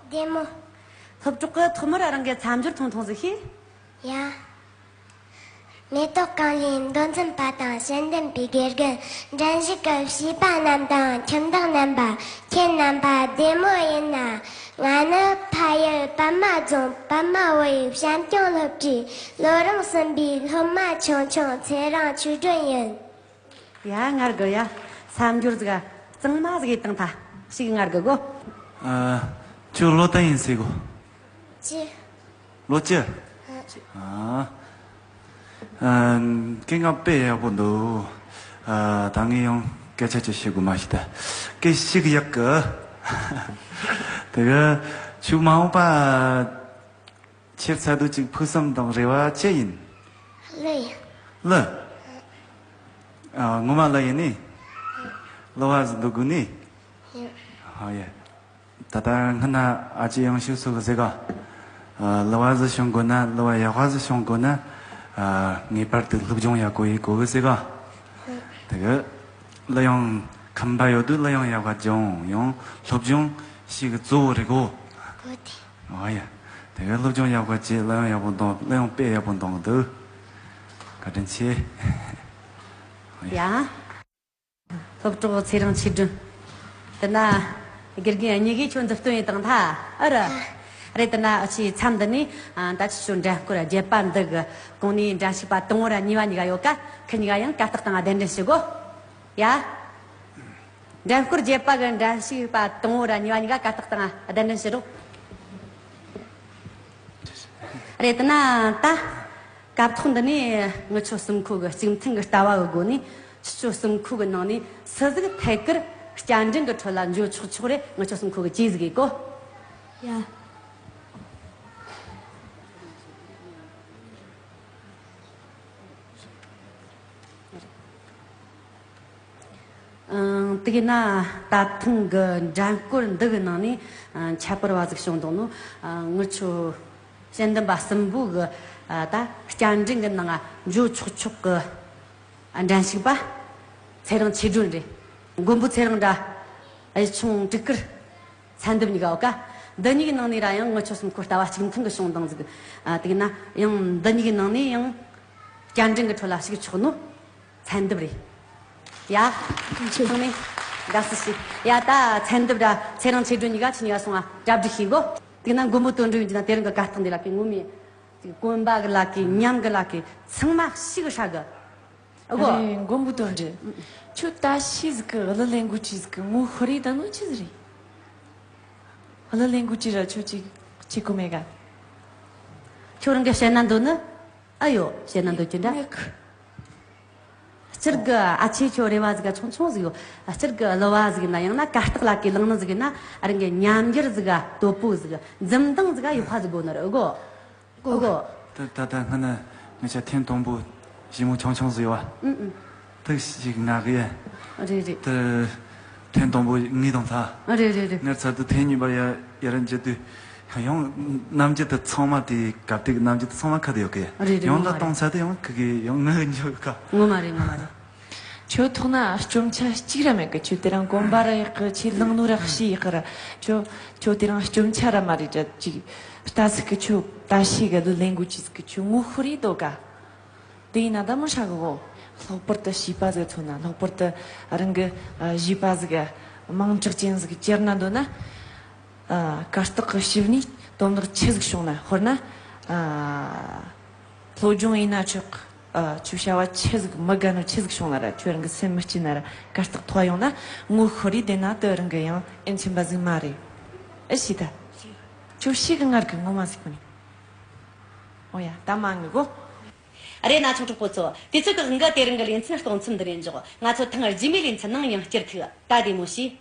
བདེ་མོ། སློབ་གྲོགས་ཀྱིས་ཐོག་མར་རང་གི་མཚམས་སྦྱོར་ཐུང་ཐུང་ཟིག་ཤེས། ཡ། མེ་ཏོག་གང་ལའི་མདོ་འཛིན་པ་དང་དཔྱད་འདེམས་པའི་དགེ་རྒན། འགྲན་ཞུགས་ཀྱི་བྱིས་པ་རྣམས་དང་ཁྱིམ་བདག་རྣམ་པ། ཁྱེད་རྣམ་པ་བདེ་མོ་ཡིན་ན། ང་ནི་ཕ་ཡུལ་པད་མ་རྫོང་པད་མ་བུ་ཡུལ་བྱམས་སྐྱོང་སློབ་གྲྭའི་ལོ་རིམ་གསུམ་པའི་སློབ་མ་ཆུང་ཆུང་ཚེ་རིང་ཆོས་སྒྲོན་ཡིན། ཡ། ངར་གི། ཡ། མཚམས་སྦྱོར་ཟིག་གཙང་མ་ཟིག་ཡེད་བཏང་ཐལ། ཞིག་ངར་གི་གོ། ཨ། ཁྱོད་ལོ་ད་ཡིན་ཟེར་གོ། ཅི། ལོ་ཅི། ཨ། ཨ། སྐད་ངག་དཔེ་ཡག་པོ་འདུག། ཨ། ད་ངས་ཡང་སྐད་ཆ་ཅིག་བཤད་དགོས་མ་ཤེས་ད། སྐད་ཞིག་ཡག་གི། དེ་གི་ཁྱོད་མ་འོངས་པ། ཁྱེད་ཚ་དུས་ཅིག་ཕུགས་བསམ་དང་རེ་བ་ཅི་ཡིན། གླུ་ཡིན། གླུ། ཨ། ངོ་མ་གླུ་ཡིན་ནི། གླུ་བ་ཟིག་འདུག་དགོས་ནི། ཡིན། ཧ་ཡ། ད་ལྟ་སྔ་ན་ཨ་ཅེ་ཡང་ཤུགས་སུ་གི་ཟེར་ག། ཨ། གླུ་བ་ཟིག་བྱུང་དགོས་ན་གླུ་བ་ཡག་པ་ཟིག་བྱུང་དགོས་ན། ཨ། ངེས་པར་དུ་སློབ་སྦྱོང་ཡག་པོ་ཡེད་དགོས་གི་ཟེར་ག། དེ་གི་གླུ་དབྱངས་ཁམས་པ་ཡོད་དུས་གླུ་དབྱངས་ཡག་པ་སྦྱོང་། ཡང་སློབ་སྦྱོང་ཞིག་གཙོ་བོ་རེད་གོ། གོ་དེ། ཨོ་ཡ། དེ་ག་སློབ་སྦྱོང་ཡག་པོ་བྱེད། གླུ་དབྱངས་ཡག་པོ་གཏོང་། གླུ་དབྱངས་དཔེ་ཡག་པོ་གཏོང་གི་འདུག། བཀའ་དྲིན་ཆེ། ཨོ་ཡ། ཡ། སློབ་གྲོགས་ཚེ་རིང་ཆོས་སྒྲོན། དེ་ན་དགེ་རྒན་གཉིས་ཀས་ཁྱོད་མཛུབ་སྟོན་ཡེད་བཏང་ཐལ། ཨ་ར། རེད། དེ་ན་ཨ་ཆེ་མཚམས་འདི་ནས། ཨ། ད་ཆི་ཆོ་འགྲན་སྐོར་བརྒྱད་པ་འདི་གི་གོང་ནས་འགྲན་ཞུགས་པ་དང་བོ་ར་གཉིས་པ་གཉིས་ཀ་ཡོད་ཀ། ཁི་གཉིས་ཀ་ཡང་གར་སྟེགས་སྟེང་གདན་འདྲེན་ཞུ་གོ། ཡ། འགྲན་སྐོར་བརྒྱད་པ་གི་འགྲན་ཞུགས་པ་དང་བོ་ར་གཉིས་པ་གཉིས་ཀ་གར་སྟེགས་སྟེང་གདན་འདྲེན་ཞུ་རོགས། རེད། དེ་ན་ད་སྐབས་ཐོག་འདི་ནས་ངི་ཆོ་གསུམ་ཁོ་གི་གཅིག་མཐུན་གི་ལྟ་བ་གི་སྒོ་ནས། ཁྱེད་ཆོ་གསུམ་ཁོ་གི་ནང་ནས་སུ་ཟིག་ཐད་ཀར་བསྐྱར་འགྲན་གི་ཁྲོད་ལ་འཇུ་ཆོག་ཆོག་རེད། ངི་ཆོ་གསུམ་ཁོ་གི་ཅི་ཟིག་གི་གོ། ཡ། ཨང་། དེ་གི་ན་ད་ཐེངས་གི་འགྲན་སྐོར་འདི་གི་ནང་ནས། ཨང་། ཁྱད་པར་བ་ཟིག་བྱུང་འདུག་ནོ། ཨང་། ངི་ཆོ་དཔྱད་འདེམས་པ་གསུམ་པོ་གི། ཨ། ད་བསྐྱར་འགྲན་གི་ནང་འཇུ་ཆོག་ཆོག་གི་འགྲན་ཞུགས་པ་ཚེ་རིང་ཆོས་སྒྲོན་རེད། མགོན་པོ་ཚེ་རིང་ར་གཡུ་ཆུང་སྤྲུལ་སྐུར་ཚན་འདེབས་གཉིས་ཀ་ཡོད་ཀ། འདི་གཉིས་ཀྱི་ནང་ནས་ར་ཡང་ངི་ཆོ་གསུམ་ཁོ་ལྟ་བ་གཅིག་མཐུན་གི་བྱུང་བཏང་ཟིག། ཨ། དེ་གི་ན་ཡང་འདི་གཉིས་ཀྱི་ནང་ནས་ཡང་བསྐྱར་འགྲན་གི་ཁྲོད་ལ་ཞུགས་ཆོག་ནོ། ཚན་འདེབས་རེད། ཡ། ཚང་མས་དགའ་བསུ་ཞུ། ཡ། ད་ཚན་འདེབས་ར་ཚེ་རིང་ཆོས་སྒྲོན་གཉིས་ཀ་ཁྱེད་གཉིས་ཀ་སོང་ང་གྲ་སྒྲིག་ཞུ་གོ། དེ་ན་མགོན་པོ་དོན་གྲུབ་ཡིན་གྱི་ན་དེ་རིང་གི་གར་སྟེགས་འདི་ལ་ཀི་ངོ་མས་ཅིག་གོན་པ་གི་ལ་ཀི་ཉམས་གི་ལ་ཀི་ཚང་མ་ཞིག་ཧྲ་གི། ཨ་གོ། རེད། མགོན་པོ་དོན་གྲུབ། ཁྱོད་ད་ཤི་ཟིག་གི་གླུ་ལེན་དགོས་ཀྱི་ཟིག་གི་ངོ་ཤེས་རེད། ད་ནོ་ཆི་ཟིག་རེད། གླུ་ལེན་དགོས་ཀྱི་ར་ཁྱོད་ཅིག་ཅིག་གོ་མེད་ག། ཁྱོད་རང་གི་བཤད་ན་འདོད་ནི། ཨ་ཡོ། བཤད་ན་འདོད་ཀྱི་འདྲ། མེད་གི། སྤྱིར་གི་ཨ་ཆེ་ཁྱོད་རེ་བ་ཟིག་ག་ཆུང་ཆུང་ཟིག་ཡོད། སྤྱིར་གི་གླུ་བ་ཟིག་ཡིན་ན། ཡང་ན་གར་སྟེགས་ལ་ཀི་ལངས་ནི་ཟིག་ཡིན་ན། རང་གི་ཉམས་འགྱུར་ཟིག་ག་དོད་པོ་ཟིག་འཛུམ་མདངས་ཟིག་ག་ཡག་པ་ཟིག་དགོས་ནི་རེད་གོ། ཨོ་གོ། ད་ད་ད་སྔ་ན་ངི་ཆོ་ཐེངས་དང་པོ་ཞི་མོ་ཆུང་ཆུང་ཟིག་ཡོད་བ། ཨུ་ཨུ། ཐུག་ཞིག་ང་གི་ཡ། རེད་རེད། ད་ཐེངས་དང་པོ་ངས་དང་ཐ། རེད་རེད་རེད། ངར་ཚ་དུ་ཐེངས་གཉིས་པར་ཡ་ཡ་ར་འཇི་དུས། ཡང་རྣམ་འགྱུར་དུ་ཚང་མ་དེ་གབ་དེ་གི་རྣམ་འགྱུར་དུ་ཚང་མ་ཁ་དུ་ཡོད་གི། རེད་རེད། ཡང་ལ་ངོ་མ་གཏོང་རེད། ས་དུ་ཡང་ཁི་གི་ཡང་ངུ་འཇོག་ག། ངོ་མ་རེད། ངོ་མ་རེད། ཁྱོད་ཐོག་ན་སྐྱོན་ཆ་གཅིག་ར་མེད་གི། ཁྱོད་དེ་རིང་གོན་པ་ར་ཡག་གི། ཁྱོད་ལངས་ནོ་ར་ཤི་ཡག་གི་ར། ཁྱོད་ཁྱོད་དེ་རིང་སྐྱོན་ཆ་ར་མ་རེད་དྲ་ཅིག་ལྟ་ཟིག་གི། ཁྱོད་ད་ཤི་གི་གླུ་ལེན་དགོས་ཀྱི་ཟིག་གི། ཁྱོད་ངོ་ཤེས་རེད་དོ་ག། དེ་ཡིན་ན་ད་མི་ཧྲ་གི་གོ། ལྷག་པར་དུ་བྱིས་པ་ཟིག་མཚོན་ན། ལྷག་པར་དུ་རང་གི་ཨ་བྱིས་པ་ཟིག་མིང་གྲགས་ཅན་ཟིག་གྱུར་ན་འདོད་ན། ཨ་གར་སྟེགས་གི་ཞིབ་ནས་དོན་དག་ཆི་ཟིག་བྱུང་ན། དཔེར་ན་ཨ་སློབ་སྦྱོང་ཡིན་ན་ཆོག། ཨ་ཁྱོད་བྱ་བ་ཆི་ཟིག་མི་དགའ་ནོ་ཆི་ཟིག་བྱུང་ན་ར། ཁྱོད་རང་གི་སེམས་མི་སྐྱིད་ན་ར། གར་སྟེགས་ཐོག་ཡོང་ན་ངོ་ཤེས་རེད། དེ་ན་དུ་རང་གི་ཡང་ཨེ་མཁྱེན་པ་ཟིག་མ་རེད། ཨེ་ཤི་ད། ཁྱོད་ཤི་གི་ངར་གི་ངོ་མ་ཟིག་གོ་ནི། ཨོ་ཡ་ད་མ་ངུ་གོ། རེད་ན་ཆུང་གྲོགས་པོ་ཚོ། དུས་ཚོད་ཀྱི་དབང་གིས་དེ་རིང་གི་ལེ་ཚན་གཏོང་མཚམས་འདི་ནས་འཇོག་ང་ཚོ་ཐེངས་རྗེས་མའི་ལེ་ཚན་ནང་ཡང་བསྐྱར་ཐུག་ད་བདེ་མོ་བྱོས།